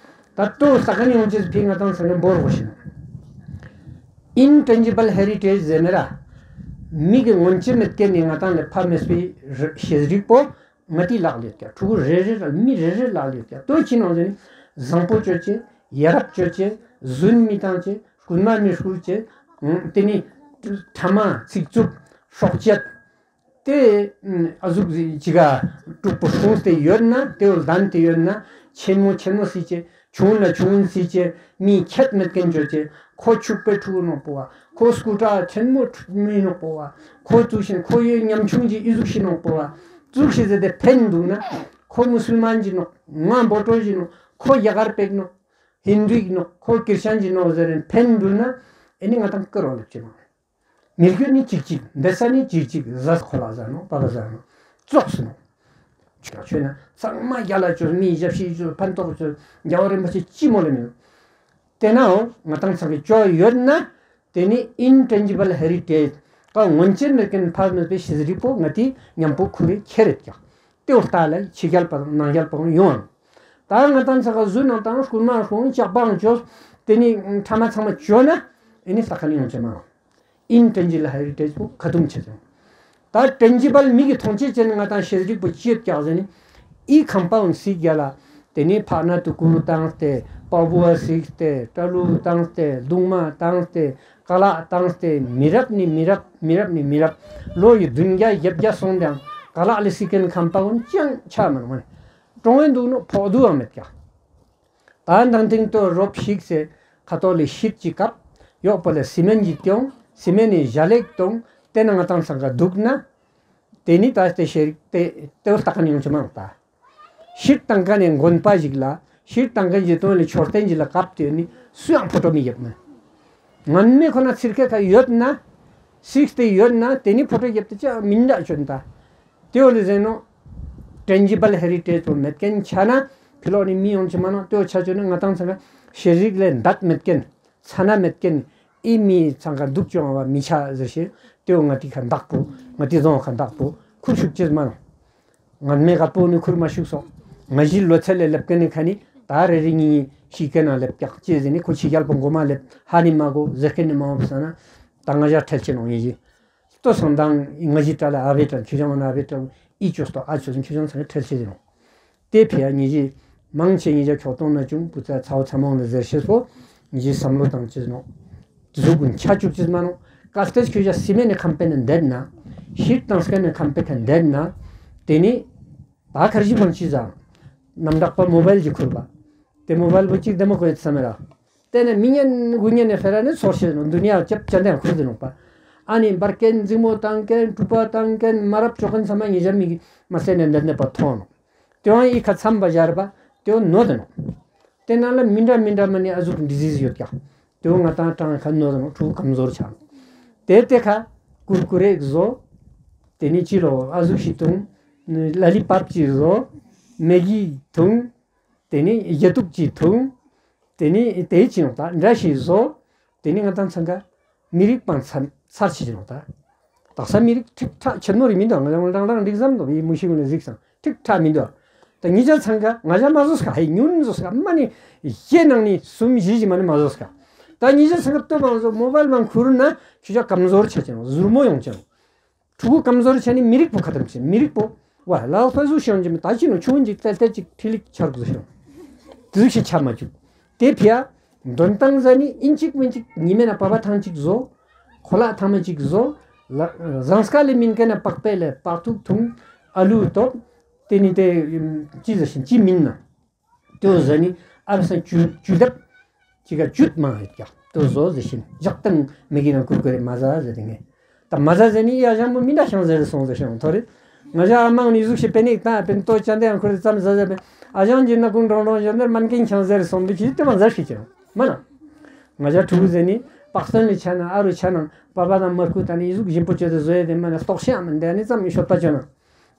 ད་ལྟོ་ལྟ་མཁན་ཡོང་ཆེ་ཕི་ང་དང་ས་ཡོང་འབོར་གོ་ཤིང་། Intangible heritage ཟེར་ནི་ར། མི་གི་སྔོན་ཆད་མེད་མཁན་ནི་ང་དང་ལས་ཕ་མེས་པའི་རི་ཤེས་རིག་པོ་ང་ཏི་ལག་ལས་ཀྱ་ཕྲུ་གུ་རེ་རེ་ར་མི་རེ་རེ་ལག་ལས་ཀྱ་ལྟོ་ཅི་ནང་ཟེར་ནི་བཟང་པོ་བཅོ་ཅེ་ ཡ་རབས་བཅོས་བྱས། རྫུན་མི་བཏང་བྱས། རྐུན་མ་མི་རྐུ་བྱས། ཨང་། དེ་ནི་ཕྲ་མ་ཚིག་རྩུབ་སྲོག་གཅོད། དེ་ཨ་ཟུག་ཅིག་ག་དྲུག་པོ་སྲུང་སྟེ་ཡོད་ན། དེ་བོ་ལྡན་ཏེ་ཡོད་ན། ཆེན་མོ་ཆེན་མོ་སྲིད་ཅེ། ཆུང་ན་ཆུང་སྲིད་ཅེ། མི་ཁྱད་མེད་མཁན་བཅོ་ཅེ། ཁོ་ཕྱུག་པའི་ཕྲུ་གུ་ནོག་པོ་བ། ཁོ་སྐུ་དྲག་ཆེན་མོ་མི་ནོག་པོ་བ། ཁོ་བཙུགས་ཤིང་ཁོ་ཡོད་ཉམ་ཆུང་གི་ཨི་ཟུག་ཤི་ནོག་པོ་བ། བཙུགས་ཤི་ཟེར་ཏེ་ཕན་འདུག་ན། ཁོ་མུ་སུལ་མན་གྱི་ནོག་ང་བོ་ཏྲོ་གྱི་ནོག་ཁོ་རྒྱ་གར་པེག་ནོག་ཧིན་དུའི་ནོག་ཁོ་ཀིར་ཤན་གྱི་ནོག་ཟེར་རན་ཕན་འདུག་ན། ཨེ་ནི་ང་དང་ཀི་རོ་ལེབ་ཅེ་ནོག་མི་རྒྱུད་ནི་གཅིག་གཅིག་འདི་ས་ནི་གཅིག་གཅིག་ཟ་ཁོ་ལ་ཟ་ནོ། པ་པ་ཟ་ནོ། ཙོགས་སུ་ནོ། ཆོས་ཆོས་ན་ཚང་མ་རྒྱ་ལ་ཆོས། མི་ཞབས་ཕྱི་ཆོས། ཕན་ཐོགས་ཆོས། རྒྱལ་བ་རིན་པོ་ཆེ་ཅི་མོ་ལེ་མིན། དེ་ནའང་ང་དང་ཚང་གི་ཆོས་ཡོད་ན། དེ་ནི་intangible heritage ཀ་ངོ་མཚར་མེད་མཁན་ཕ་མེད་པའི་ཤེས་རིག་པོ་ང་དེ་མཉམ་པོ་ཁུར་རེ་ཁྱེར་རེད་ཀྱང་། དེ་བོ་ལྟ་ལ་ཕྱི་རྒྱལ་པ་དང་ནང་རྒྱལ་པ་ཡོང་ཨང་། ད་ང་དང་ཚང་ག་ཟུ་ནང་དང་རྐུན་མ་སོང་ཇག་པའང་བཅོས། དེ་ནི་ཕྲ་མ་ཚང་མ་བཅོས་ན། ཨེ་ནི་ལྟ་ཁ་ནི་ཡོང་ཆེ་མ། intangible heritage པོ་ཁ་ཐུམ་ཆེ་ཆུང་། ད་tangible མིག་གི་མཐོང་ཆེད་ཅན་ང་དང་ཤེས་རིག་པོ་ཅི་ཡོད་ཀྱག་ཟེར་ནི། ཨི་ཁང་པའང་སིག་རྒྱ་ལ། དེ་ནི་ཕ་ན་ཏུ་ཀུ་བཏང་སྟེ། པ་བུ་བ་སིག་སྟེ། ཏྲ་ལུ་བཏང་སྟེ། གདུང་མ་བཏང་སྟེ། ཀ་ལག་བཏང་སྟེ། མི་རབས་ནི་མི་རབས། མི་རབས་ནི་མི་རབས། ལོ་ཡི་བདུན་བརྒྱ་བརྒྱད་བརྒྱ་སོང་དང་ཀ་ལག་ལ་སིག་མཁན་ཁང་པའང་ཅང་ཆ་མ་ནོ། ཀྲོང་ཡན་འདུག་ནོ་ཕོག་དུའང་མེད་ཀྱག་ད་མདང་ཐེངས་ཏོ་རོབ་ཞིག་སེ་ཁ་ཐོག་ལས་ཤིད་ཅིག་བཀབ། ཡོག་པོ་ལ་སི་མེན་ཅིག་སྟོང་། སི་མེན་ནི་ཞལ་ལེགས་གཏོང་། དེ་ན་ང་དང་ཚང་ག་འདུག་ན། དེ་ནི་ད་དེ་ཤེས་རིག་དེ་དེ་བོ་ལྟ་ཁ་ནི་ཡོང་ཆེ་མ་ལོག་ད། ཤིད་བཏང་ཁ་ནས་དགོན་པ་ཞིག་ལ། ཤིད་བཏང་ཁ་ཇི་ཏོང་ལས་མཆོད་རྟེན་ཅིག་ལ་བཀབ་སྟེ་ནི་སུའང་ཕོ་ཏོ་མི་ཡོད་མ། ངན་མེད་ཁོ་ན་ཚིར་ཁ་ཁ་ཡོད་ན། སིག་སྟེ་ཡོད་ན་དེ་ནི་ཕོ་ཏོ་རྒྱབ་ཏེ་ཅི་མིན་འདྲ་ཆོད་ད། དེ་འོ་ལེ་ཟེར་ནོ། tangible heritage པོ་མེད་མཁན་ཆ་ན་ཕི་ལོག་ནི་མི་ཡོང་ཆེ་མ་ནོ། དེ་འོ་ཆ་ཆོད་ན་ང་དང་ཚང་ག་ཤེས་རིག་ལས་འདད་མེད་མཁན། ཚ་ན་མེད་མཁན། ཨི་མི་ཚང་ག་འདུག་ཅོང་བ་མི་ཆ་ཟེར་ཞེ། དེ་འོ་ང་ཏི་ཁ་འདག་པོ། ང་ཏི་རྫོང་ཁ་འདག་པོ་ཁུར་ཤུགས་ཆེ་མ་ནོ། ངན་མེད་ག་པོ་ནི་ཁུར་མ་ཤུགས་སོང་། ང་བཞི་ལོ་ཚད་ལས་ལེབ་མཁན་ནི་ཁ་ནི་ད་རེ་རེ་གཉིས་ཤིག་ག་ན་ལེབ་ཀྱག་ཅེ་ཟེར་ནི་ཁོ་ཕྱི་རྒྱལ་པོ་མགོ་མ་ལེབ་ཧ་ནི་མ་གོ་ཟེར་མཁན་ནི་མ་འོབ་ས་ན། ད་ང་ཞ་ཁྲེལ་ཆེ་ནོ་ཡིན་ཞིང་། ལྟོས་སང་དང་ང་ཞི་ཏྲ་ལ་ཨ་བེ་ཏྲ་ཁྱོད་ཅང་བ་ན་ཨ་བེ་ཏྲ་ཨི་ཅོ་སྟོ་ཨ་ཅོ་སང་ཁྱོད་ཅང་ཚང་ཁྲེལ་ཆེ་ཟེར་རོ། དེ་ཕི་ཡ་ཉི་ཞི་མང་ཆེ་ཉི་ཞ་ཁྱོག་གཏོང་ན་ཅུང་བུ་ཚ་ཚའོ་ཚ་མང་ལ་ཟེར་ཤེས་སོ། ཉི་ཞི་བསམ་བློ་བཏང་ཅེས་ནོ། གཟུགས་ཀུན་ཆ་བཅུག་ཅེས་མ་ནོ། ཀ་སྟེ་ཁྱོད་ཅ་སི་མེ་ནི་ཁམ་པེ་ནི་འདེད་ན། ཤིར་བཏང་སྐད་ནི་ཁམ་པེ་ཁ་འདེད་ན། དེ་ནི་ད་ཁར་ཞི་མང་ཆི་ཟ། ནམ་དག་པ་མོ་བལ་གྱི་ཁུར་པ། དེ་མོ་བལ་བུ་གཅིག་དེ་མོ་ཁོ་ཡི་ཚ་མེ་ར། དེ་ནས་མི་ཉན་དགུ་ཉན་ནས་ཕེ་ར་ནས་ཚོར་ཤེས་ནོ་འདུ་ནི་ཡ་ཅབ་ཅན་དེ་ཡང་ཁུར་དེ་ནོག་པ། ཨ་ནི་འབར་མཁན་འཛིང་མོ་བཏང་མཁན་གྲུ་པ་བཏང་མཁན་མ་རབས་ཅོ་མཁན་ཚང་མ་ཉི་ཞ་མི་གི་མ་སེ་ནས་འདེད་ནས་པ་མཐོང་ནོ། དེ་བང་ཡི་ཁ་མཚམས་པ་སྦྱར་བ་དེ་བོ་ནོ་དེ་ནོ། དེ་ནང་ལ་མི་འདྲ་མི་འདྲ་མ་ནི་ཨ་ཟུག་ཌི་ཟིས་ཡོད་ཀྱག་དེ་བོ་ང་དང་གྲངས་ཁ་ནོ་དེ་ནོ་ཕྲུ་གུ་ཀམ་ཟོར་ཆགས་ནོ། དེ་དེ་ཁ་ཀུར་ཀུ་རེ་བཟོ། དེ་ནི་ཅི་ལོ་ཨ་ཟུག་ཤི་ཐུང་། ལ་ལི་པབ་ཅི་བཟོ། མེ་གི་ཐུང་། དེ་ནི་རྒྱ་ཐུག་ཅི་ཐུང་། དེ་ནི་དེ་ཅི་ནོ་ད་འདྲ་ཞིག་བཟོ། དེ་ནི་ང་དང་ཚང་ག་མི་རིགས་པང་ཚར་ཚར་ཆེ་ཆེ་ནོ་ད། དག་ས་མི་རིགས་ཁྲིག་ཁྲག་ཆེ་ནོ་རིགས་མི་འདུག་ང་རང་རང་རང་རིགས་བསམ་འདུག་ཡི་མུ་ཤི་གུན་ལ་གཟིགས་སང་ཁྲིག་ཁྲག་མི་འདུག་ད་ཉི་ཅ་ཚང་ག་ང་ཅ་མ་བཟོ་སྐ་ཧེ་ཉུན་བཟོ་སྐ་མ་ནི་ཤེ་ནང་ནི་སུམ་བཞི་ཞིག་མ་ནི་མ་བཟོ་སྐ་ད་ཉི་ཅ་ཚང་ག་ལྟོས་བང་བཟོ་མོ་བལ་བང་ཁུར་ན་ཁྱོད་ཅ་ཀམ་ཟོར་ཆ་ཆེ་ནོ་ཟུར་མོ་ཡོང་ཆེ་ནོ། ཕྲུ་གུ་ཀམ་ཟོར་ཆ་ནི་མི་རིགས་པོ་ཁ་ཐམ་ཆེ་མི་རིགས་པོ། ཝ་ལའོ་ཕ་ཟུ་ཤོང་ཅི་མི་ད་ཅི་ནོ་ཆུང་ཅིག་ཏལ་ཏལ་ཅིག་ཁྲི་ལིག་ཆར་གུ་ཤོང་། དུ་ཤི་ཆ་མ་བཅུག་དེ་ཕི་ཡ། འདོན་སྟངས་ཟ་ནི་ཨིན་ཅིག་མིན་ཅིག་ཉི་མེ་ན་པ་པ་ཐང་ཅིག་བཟོ། ཁོ་ལག་ཐང་མ་ཅིག་བཟོ། ལ་ཟངས་དཀར་ལས་མིན་ཀ་ན་པགས་པའི་ལས་པགས་ཐུག་འཐུང་། ཨ་ལུ་ཏོག་དེ་ནི་དེ་ཅི་ཟ་ཤིན་ཅི་མིན་ན། དེ་བོ་ཟ་ནི་ཨ་བ་སང་ཅུ་ཅུ་དབ། ཅི་ག་ཅུད་མང་ཡོད་ཀྱག་དེ་བོ་བཟོ་ཟེར་ཤིན་ཇག་ཏང་མི་གི་ན་ཀུར་ཀུ་རེ་མ་ཟ་ཟེར་ཏེ་ངས། ད་མ་ཟ་ཟེར་ནི་ཡ་ཞང་མོ་མི་འདྲ་ཤང་ཟེར་སོང་ཟེར་ཤང་ཐོ་རེ། ང་ཞ་ཨ་མང་ནི་ཟུག་ཤེ་པེ་ནིག་ད་པེན་ཏོ་ཅན་དེ་ཡང་ཁུར་ཙམ་ཟ་ཟ་པེ། ཨ་ཞང་ཇི་ན་ཀུན་རོང་རོང་ཞོན་ནེར་མན་ཀིན་ཤང་ཟེར་སོང་བི་ཁྱི་དེ་མ་ཟ་ཤི་ཅང་མ་ན། ང་ཞ་ཕྲུ་གུ་ཟེར་ནི་པག་སྟན་ལི་ཆ་ན་ཨ་རུ་ཆ་ན་པ་པ་དང་མར་ཁུ་ད་ནི་ཟུག་ཞིམ་པོ་ཅོ་དེ་ཟོ་ཡེ་དེ་མ་ན་སྟོག་ཤེ་ཨ་མ་འདེ་ནི་ཙམ་ཡི་ཤོད་པ་ཅོ་ན།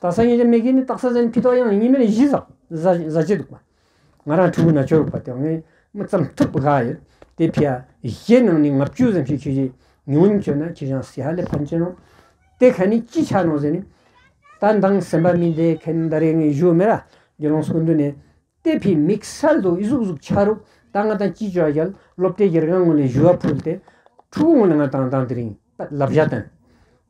ད་ས་ངེ་ཅ་མེ་གི་ནི་ཏག་ས་ཟེར་ནི་ཕི་ཏོ་ཡང་ཉི་མེ་ནི་ཞི་ཟ་ཟ་ཟ་ཅི་འདུག་པ། ང་རང་ཕྲུ་གུ་ན་ཆོར་བ་དེ་ངས་མི་ཙམ་ཐུབ་ག་ཡོད། དེ་ཕི་ཡ་གཞན་ནང་ནས་ལྔ་བཅུ་ཙམ་ཞིག་ཆུ་ཞིག་ཉུང་ཆོད་ན་ཁྱི་ཞང་སི་ཧ་ལས་ཕན་ཆེ་ནོ། དེ་ཁ་ནི་ཅི་ཆ་ནོ་ཟེར་ནི། ད་མདང་སེམས་པ་མི་བདེ་ཁན་ད་རེ་ངས་ཞུ་མེ་ར་དགེ་སློང་སྐུ་མདུན་ནས། དེ་ཕི་དམིགས་བསལ་དུ་ཨི་ཟུག་ཟུག་ཆ་རུག་ད་ང་དང་ཅི་ཅོ་ཡ་རྒྱལ་སློབ་གྲྭའི་རྒྱལ་ཁང་ངོ་ལས་ཞུ་བ་ཕུལ་ཏེ། ཕྲུ་གུ་ངོ་ལས་ང་དང་དང་དེ་རིང་ལབ་བྱ་དང་།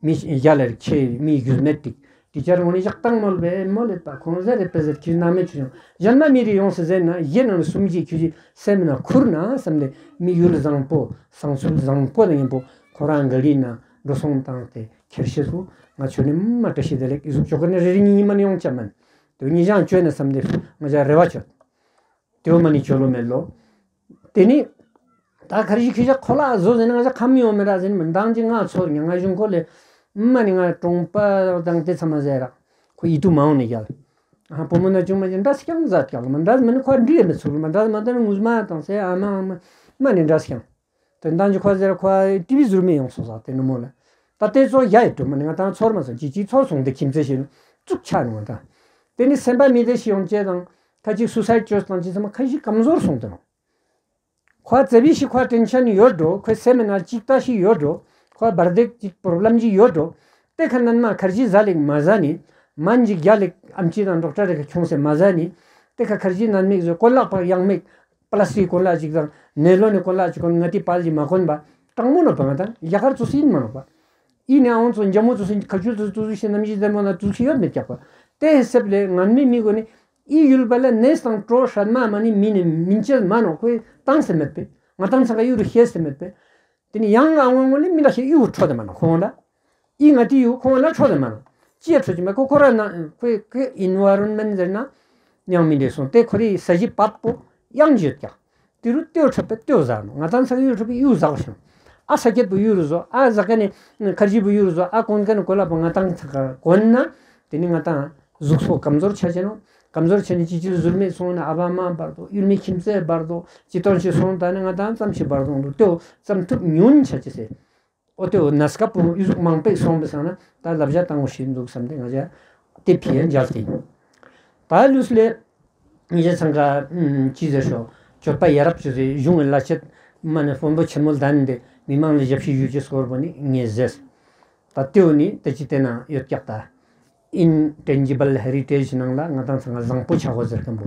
མི་ཡ་ལ་རིག་ཆེ་མི་རྒྱུས་མེད་ཏིག་དེ་ཅར་འོང་ནས་ཞག་དང་མོལ་བས་མོལ་ལེ་པ་ཁོང་ཟེར་རེ་པེ་ཟེར་ཁྱི་ནང་མེད་ཆུ་ཡོང་གཞན་མ་མི་རེ་ཡོང་སི་ཟེར་ན་གཞན་ནང་ལ་སུམ་གྱིས་ཁྱི་ཞིག་སེམས་ན་ཁུར་ན་བསམ་ནས་མི་ཡུལ་བཟང་པོ་བཟང་ཚུལ་བཟང་པོ་དང་ཡིན་པོ་ཁོ་རང་ག་རི་ན་འགྲོ་སོང་བཏང་སྟེ་ཁྱེར་ཤེས་སུ་ང་ཆོ་ནི་མ་བཀྲ་ཤིས་བདེ་ལེགས་ཨི་ཟུག་ཅོག་གི་ནི་རེ་རེ་གཉིས་གཉིས་མ་ནི་ཡོང་ཆ་མིན་དུ་གཉིས་ཞང་བཅོས་ནས་བསམ་སྟེ་ང་ཅག་རེ་བ་བཅོས། དེའོ་མ་ནི་ཆོ་ལོ་མེད་ལོ། དེ་ནི། ད་ཁར་ཞིག་ཁི་ཞག་ཁོ་ལ་བཟོ་ཟེར་ན་ང་ཞག་ཁམ་ཡོང་མེད་ར་ཟེར་ནི་མི་འདང་ཅི་ང་ཚོར་ཉ་ང་གཞུང་ཁོ་ལས། མ་ནི་ང་གྲོང་པ་དང་དེ་ཚང་མ་ཟེར་ར། ཁོ་ཡིད་དུ་མ་འོང་ནི་རྒྱལ། ཨ་བུ་མོ་ན་ཅུང་མ་ཅི་འདྲ་སི་ཀྱང་ཟ་ཀྱག་ལ་མི་འདྲ་མི་ནི་ཁོ་འདྲི་ཡ་མི་ཚུགས་ལ་མི་འདྲ་མ་ད་ནི་ངུས་མ་དང་སེ་ཨ་མ་ཨ་མ་མ་ནི་འདྲ་སི་ཀྱང་། དོན་དང་ཅི་ཁོ་ཟེར་ཁོ་ཏི་བི་ཟུར་མེད་ཡོང་སོང་ཟ་དེ་ནི་མོ་ལ། ད་དེ་ཚོ་ཡ་ཡི་དུ་མ་ནི་ང་དང་ཚོར་མ་སོང་ཅི་ཅི་ཚོར་སོང་དེ་ཁྱིམ་མཚེས་ཤིག་བཙུགས་ཆ་ནི་ང་དང་། དེ་ནི་སེམས་པ་མི་བདེ་ཞིག་ཡོང་ཅེས་དང་ཁ་ཅིག་སུ་སའིད་ཅོས་དང་ཅི་ཚང་མ་ཁ་ཞིག་ཀམ་ཟོར་སོང་དེ་ནོ། ཁོ་ཙེ་བི་ཞིག་ཁོ་ཊེན་ཤན་ཡོད་འགྲོ་ཁོའི་སེམས་ནང་ཅིག་ལྟ་ཞིག་ཡོད་འགྲོ། ཁོ་བར་དེག་ཅིག་པོ་རོབ་ལམ་ཅིག་ཡོད་འགྲོ། དེ་ཁ་ནན་མ་ཁར་ཇི་ཟ་ལེགས་མ་ཟ་ནི། མན་ཅིག་རྒྱ་ལེགས་ཨམ་ཆི་དང་ཌོག་ཊར་རེ་ཁ་ཁྱོངས་སེ་མ་ཟ་ནི། དེ་ཁ་ཁར་ཇི་ནན་མིག་ཟོ་གོན་ལག་པ་ཡང་མེད། པ་ལ་སི་ཊིག་གོན་ལག་ཅིག་དང་ནེ་ལོན་ནི་གོན་ལག་ཅིག་གོན་ང་ཏི་པལ་ཅིག་མ་གོན་པ། དྲང་མོ་ནོ་པ་ང་དང་རྒྱ་གར་ཚོ་སིན་མ་ནོ་པ། ཨི་ནི་ཨང་ཚོ་འཇམ་མོ་ཚོ་སིན་ཁ་ཆུ་ཚོ་ཏུ་ཟུ་ཤི་ནམ་ཞི་ཟེར་མོ་ན་ཏུ་ཤི་ཡོད་མེད་ཀྱག་པ། དེ་སེབ་ལེ་ངན་མི་མི་གོ་ནི། ཨི་ཡུལ་པ་ལ་ནེས་དང་ཀྲོ་ཧྲན་མ་མ་ནི་མི་ནི་མིན་ཅེས་མ་ནོ་ཁོས་བཏང་སེ་མེད་པེ། ང་དང་ཚང་ག་ཡུ་རུ་ཤེས་སེ་མེད་པེ། དེ་ནི་ཡང་ཨ་ཝང་ངོ་ལི་མི་ལ་ཤེས་ཡུ་ཁྲོ་དེ་མ་ནོ་ཁོང་ལ། ཨི་ང་ཏི་ཡུ་ཁོང་ལ་ཁྲོ་དེ་མ་ནོ། ཅི་ཡ་ཁྲོ་ཅི་མ་ཁོ་ཁོ་ར་ན་ཁོའི་ཁོའི་ཨིན་ཝ་རོན་མེན་ཟེར་ན། ཡང་མི་འདྲེ་སོང་དེ་ཁོ་རི་ས་གཞི་བབ་པོ་ཡང་བརྗོད་ཀྱག་ཏི་རུ་ཏེའུ་ཁྲོད་པའི་ཏེའུ་ཟག་ནོ་ང་དང་ཚང་ཡུ་ཁྲོད་པའི་ཡུ་ཟག་ཞིང་། ཨ་ས་སྐྱེད་པོ་ཡུ་རུ་ཟོ་ཨ་ཟག་ག་ནི་ཁར་ཇི་པོ་ཡུ་རུ་ཟོ་ཨ་གོན་ག་ནི་གོ་ལ་པོ་ང་དང་ཚང་ག་གོན་ན། དེ་ནི་ང་དང་གཟུགས་སོགས་ཀམ་ཟོར་ཆ་ཆེ་ནོ། ཀམ་ཟོར་ཆེ་ནི་ཅི་ཅི་ཟུར་མེད་སོང་ན་ཨ་བ་མ་བར་དོ་ཡུལ་མི་ཁྱིམ་མཚེས་བར་དོ་ཅི་ཏོན་ཞིག་སོང་ད་ནི་ང་དང་ཙམ་ཞིག་བར་དོ་འདུག་ཏེའུ་ཙམ་ཐུབ་ཉུན་ཆ་ཆེ་སེ། ཨོ་ཏེའུ་ན་སྐབས་པོ་ཡུ་ཟུག་མང་པོས་སོང་པའི་སང་ན་ད་ལབ་བྱ་བཏང་བོ་ཞིག་འདུག་བསམ་སྟེ་ང་ཅག་དེ་ཕི་ཡན་མཇལ་ཏེ། ད་ལུས་ལས། ངེད་ཚང་ག་ཅི་ཟེར་ཤོག་སྤྱོད་པ་ཡ་རབས་ཅི་ཟེར་གཞུང་གི་བླ་ཆེད་མ་ནས་དཔོན་པོ་ཆེན་མོ་ལྡན་ཏེ་མི་མང་ལ་ཞབས་ཕྱི་ཞུ་རྒྱུ་སྐོར་པོ་ནི་ངས་ཟེར། ད་ལྟེའུ་ནི་ད་ཅི་བལྟས་ན་ཡོད་ཀྱག་ད། Intangible Heritage ནང་ལ་ང་དང་ཚང་ག་བཟང་པོ་ཆག་གོ་ཟེར་མཁན་པོ།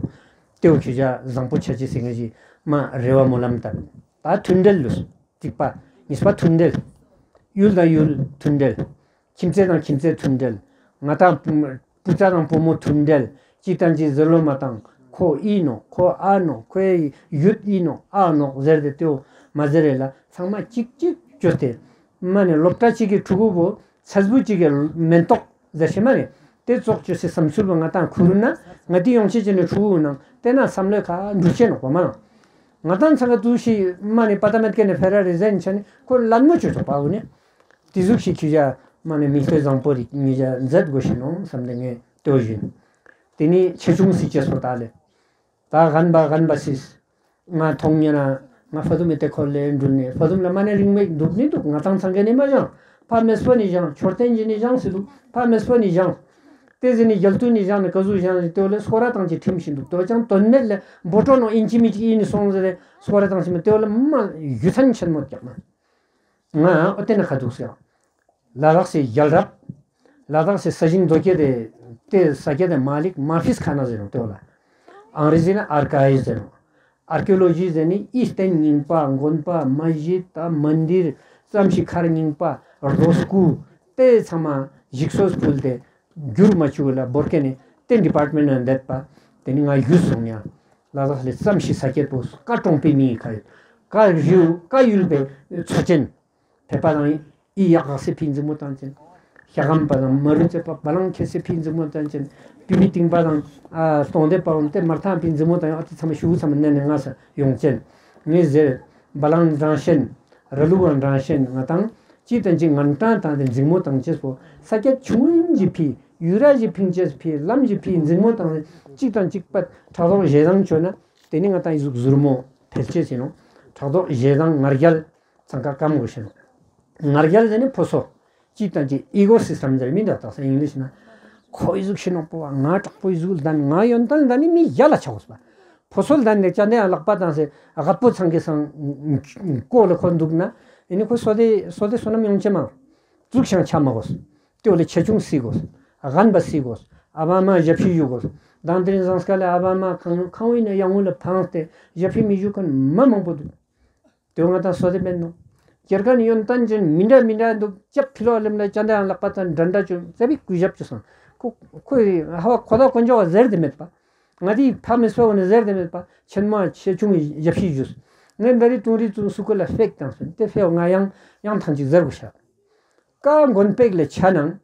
ལྟེའུ་ཁྱོད་ཅག་བཟང་པོ་ཆ་ཅི་ཟེར་ངེད་ཀྱི་མ་རེ་བ་སྨོན་ལམ་བཏབ། ད་མཐུན་འབྲེལ་ལུས། གཅིག་པ། གཉིས་པ་མཐུན་འབྲེལ། ཡུལ་དང་ཡུལ་མཐུན་འབྲེལ། ཁྱིམ་མཚེས་དང་ཁྱིམ་མཚེས་མཐུན་འབྲེལ། ང་དང་བུ་བུ་ཚ་དང་བུ་མོ་མཐུན་འབྲེལ། གཅིག་དང་གཅིག་ཟེར་ལོ་མ་བཏང་། ཁོ་ཨི་ནོ། ཁོ་ཨ་ནོ། ཁོའི་ཡུལ་ཨི་ནོ། ཨ་ནོ་ཟེར་ཏེ་ལྟེའུ་མ་ཟེར་རེ་ལ་ཚང་མ་གཅིག་གཅིག་བཅོས་ཏེ། མ་ནི་སློབ་གྲྭ་གཅིག་གི་ཕྲུ་གུ་བོ་ཚ་སྦུ་གཅིག་གི་མེན་ཏོག་ཟེར་ཤེས་མ་ནི། དེ་ཙོག་བཅོས་སའི་བསམ་ཚུལ་བོ་ང་དང་ཁུར་ན་ང་དེ་ཡོང་ཆེད་ཅི་ནི་ཕྲུ་གུ་ནང་དེ་ན་བསམ་བློའི་ཁ་འགྲུལ་ཆེ་ནོ་གོ་མ་ནང་། ང་དང་ཚང་ག་དུ་ཞིག་མ་ནི་པ་ཏ་མེད་ཀ་ནི་ཕེ་ར་རི་ཟན་ཆ་ནི་ཁོ་ལན་མོ་ཆོས་ཆོག་པ་བོ་ནི། དེ་ཟུག་ཞིག་ཁྱི་ཞག་མ་ནི་མི་ལྟོས་བཟང་པོ་རིག་ཉི་ཞག་མཛད་དགོས་ཤེས་ནོ་བསམ་སྟེ་ངས་ལྟོས་བཞིན། དེ་ནི་ཆེ་ཆུང་སྲིད་ཅེས་སོ་ད་ལེ། ད་རྒན་པ་རྒན་པ་སིས། ང་མཐོང་ཉེ་ན་ང་ཕ་དུམ་མི་དེ་ཁོ་ལས་འགྲུལ་ནས་ཕ་དུམ་ལ་མ་ནི་རིང་མེད་འདུག་ནི་འདུག་ང་དང་ཚང་གི་ནི་མ་བཞང་། ཕ་མེས་པོ་ནི་བཞང་མཆོད་རྟེན་གྱི་ནི་བཞང་སྲིད་འདུག་ཕ་མེས་པོ་ནི་བཞང་། དེ་ཟིན་ནི་རྒྱལ་དུ་ནི་བཞང་ནི་ཀ་ཟུག་བཞང་ནི་དེ་ལས་སྐོར་ར་དང་གཅིག་ཁྲིམས་བཞིན་འདུག་དོ་ཅང་དོན་མེད་ལས་འབོ་ཀྲོ་ནོ་ཨིན་ཅི་མི་ཅིག་ཡིན་ནི་སོང་ཟེར་ཏེ་སྐོར་ར་དང་གཅིག་མ་དེ་ལས་མ་རྒྱུ་མཚན་ཆེན་མོ་རྒྱག་མ། ང་ཨོ་དེ་ན་ཁ་འདུག་ཟེར། ལ་དྭགས་སི་རྒྱལ་རབས། ལ་དྭགས་སི་ས་ཞིང་རྡོ་སྐྱེས་དེ་དེ་ས་སྐྱ་དེ་མ་ལིག་མ་ཕིས་ཁ་ན་ཟེར་ནོ་དེ་ལ། ཨང་རེ་ཟི་ན་ཨར་ཀའིབ་ཟེར་ནོ། ཨར་ཀི་ཡོ་ལོ་ཇི་ཟེར་ནི་ཨི་རྟེན་རྙིང་པ་དགོན་པ་མ་ཞི་ད་མན་དིར་ཙམ་ཞིག་མཁར་རྙིང་པ་རྡོ་སྐུ་དེ་ཚང་མ་ཞིག་གསོ་ཕུལ་ཏེ་བསྒྱུར་མ་བཅུག་ལ་བོར་ཀེ་ནི་དེ་ཌི་པར་ཊི་མེན་ཊི་ནང་བསྡད་པ་དེ་ནི་ང་ཡུལ་སོང་ཡ། ལ་དྭགས་ལས་ཙམ་ཞིག་ས་སྐྱེད་པོ་ཀ་གྲོང་པའི་མིའི་ཁ་ཡོད་ཀ་རིའུ་ཀ་ཡུལ་པའི་ཚོ་ཅན། ཕེ་པ་དང་ཨི་ཡག་ག་སེ་ཕི་འཛིང་མོ་དང་ཅན། ཤ་གམ་པ་དང་མ་རུ་ཙེ་པ་བ་ལང་ཁེ་སེ་ཕི་འཛིང་མོ་དང་ཅན། པི་པི་ཏིང་པ་དང་ཨ་སྟོང་སྡེ་པའམ་ཏེ་མར་ཐང་ཕི་འཛིང་མོ་དང་ཨ་ཏི་ཚང་མ་ཤུ་ཚང་མ་ནན་ནས་ང་ས་ཡོང་ཅན། ངས་ཟེར་བ་ལང་འདྲང་ཤན། ར་ལུག་དང་འདྲང་ཤན་ང་དང་ཅི་དང་ཅི་ངན་ཀྲང་དང་ཏེ་འཛིང་མོ་དང་ཅེས་པོ་ས་སྐྱ་ཆུང་ངུན་གྱི་ཕི་ཡུ་ར་ཞི་ཕིང་ཅེས་ཕི་ལམ་ཞི་ཕི་འཛིང་མོ་དང་ཅིག་དང་ཅིག་པ་ཕྲག་དོག་ཞེ་སྡང་བཅོས་ན་ཏེ་ནི་ང་དང་ཨི་ཟུག་ཟུར་མོ་ཕལ་ཆེར་ཟེར་ནོ། ཕྲག་དོག་ཞེ་སྡང་ང་རྒྱལ། ཚང་ཀ་སྐམ་དགོས་ཤེ་ནོ། ང་རྒྱལ་ཟེར་ནི་ཕོ་སོ། གཅིག་དང་གཅིག་ego system ཟེར་མི་འདྲ་དག་ས་ཨིང་ལིཤ་ན། ཁོ་ཨི་ཟུག་ཤེ་ནོ་པོ་བ་ང་དྲག་པོ་ཨི་ཟུག་ལྡན་ང་ཡོན་ཏན་ལྡན་ནི་མི་ཡ་ལ་ཆགས་དགོས་པ། ཕོ་སོ་ལྡན་ནི་ཅ་འདྲ་ཡང་ལག་པ་དང་སེ་རྒད་པོ་ཚང་གི་སང་ཀོ་ལ་ཁོ་འདུག་ན། ཨེ་ནི་ཁོ་སོ་དེ་སོ་དེ་སོ་ནམ་ཡོང་ཆེ་མ། ཙུག་ཤང་ཆ་མ་དགོས། ཏེ་བོ་ལ་ཆེ་ཆུང་སི་དགོས། རྒན་པ་སི་དགོས། ཨ་བ་མ་ཞབས་ཕྱི་ཞུ་དགོས། དང་དེ་རིང་ཟངས་དཀར་ལ་ཨ་བ་མ་ཁང་ཁང་བའི་ནས་ཡང་ངུ་ལ་འཕངས་ཏེ་ཞབས་ཕྱི་མི་ཞུ་མཁན་མ་མང་པོ་འདུག་དེ་ང་དང་སོ་དེ་མེད་ནོ། སྒེར་ཁ་ནས་ཡོན་ཏན་ཅན་མི་འདྲ་མི་འདྲ་འདུག་ཅབ་ཕི་ལོ་ལེམ་ལ་ཅ་འདྲ་ཡང་ལག་པ་དང་འདྲ་འདྲ་བཅོས་རྩ་བའི་གུས་ཞབས་བཅོས་སང་ ཁོ་ཁོས་ཧ་བ་ཁོ་ཐག་དཀོན་མཆོག་ག་ཟེར་དེ་མེད་པ། ང་དེའི་ཕ་མི་སོ་བ་ནས་ཟེར་དེ་མེད་པ། ཆེན་མ་ཆེ་ཆུང་གི་ཞབས་ཕྱི་ཞུས། ངས་འདི་རིགས་ཏུང་རིགས་ཙུང་སུ་ཀུ་ལ་ཕེག་བཏང་སོང་། དེ་ཕེའོ་ང་ཡང་ཡང་ཐང་ཅིག་ཟེར་དགོས་ཤག་ཀ་མགོན་པེག་ལས་ཆ་ནང་།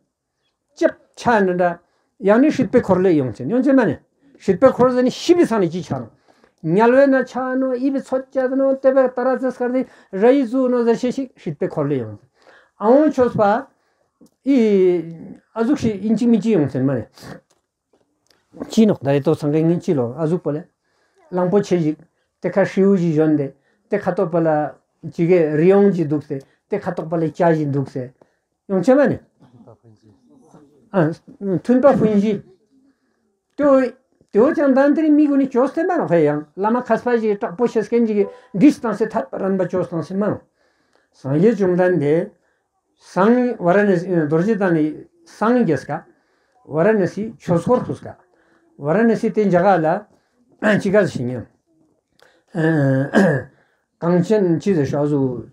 ལྕེབ་ཆ་ནི་འདྲ། ཡང་ནི་སྲིད་པའི་འཁོར་ལོས་ཡོང་ཚེ་ཡོང་ཚེ་མ་ནི། སྲིད་པའི་འཁོར་ཟེར་ནི་ཤི་བའི་ས་ནས་ཅི་ཆ་རུང་། དམྱལ་བའི་ན་ཆ་ནོ་ཨི་བི་ཚོད་ཅ་ནོ་ཏེ་བའི་ཏ་ར་ཙེ་སྐར་དེ་ར་ཡི་ཙུ་ནོ་ཟེར་ཤེས་ཤིག་སྲིད་པའི་འཁོར་ལོས་ཡོང་ཚེ། ཨ་འོང་ཆོས་པ། ཨི། ཨ་ཟུག་ཤིག་ཨིན་ཅིག་མི་ཅི་ཡོང་ཚེ་མ་ནི། ཅི་ནོག་ད་ཡི་ཏོ་ཚང་གི་ངིན་ཅི་ལོ་ཨ་ཟུག་པོ་ལེ། གླང་པོ་ཆེ་ཞིག་ཏེ་ཁ་ཧྲིའུ་ཞིག་བཞོན་ཏེ། ཏེ་ཁ་ཐོག་པ་ལ་ཅི་གེ་རི་ཡོང་ཅིག་འདུག་སེ། ཏེ་ཁ་ཐོག་པ་ལ་ཅ་ཞིག་འདུག་སེ། ཡོང་ཆེ་མ་ནི། ཨ། མཐུན་པ་ཕུན་ཞི། ཏེའོ། ཏེའོ་ཅང་དང་དེ་རིང་མི་གུན་ནི་ཅོས་ཏེ་མ་ནོག་ཧེ་ཡང་བླ་མ་མཁས་པ་ཞིག་དྲག་པོ་ཤེས་མཁན་ཅིག་གིས་འདྲིས་བཏང་སེ་ཐད་པ་རན་པ་ཅོས་བཏང་སེ་མ་ནོག་སངས་རྒྱས་བཅོམ་ལྡན་འདས། སང་ཝ་ར་ཎ་སི་རྡོ་རྗེ་གདན་ནི་སང་རྒྱས་ཀ། ཝ་ར་ཎ་སི་ཆོས་འཁོར་ཕུས་ཀ། ཝ་ར་ཎ་སི་དེ་འཇག་ག་ལ་ཅི་ག་ཟེར་ཉན། གངས་ཅན་ཅི་ཟེར་ཤོག་ཟུ།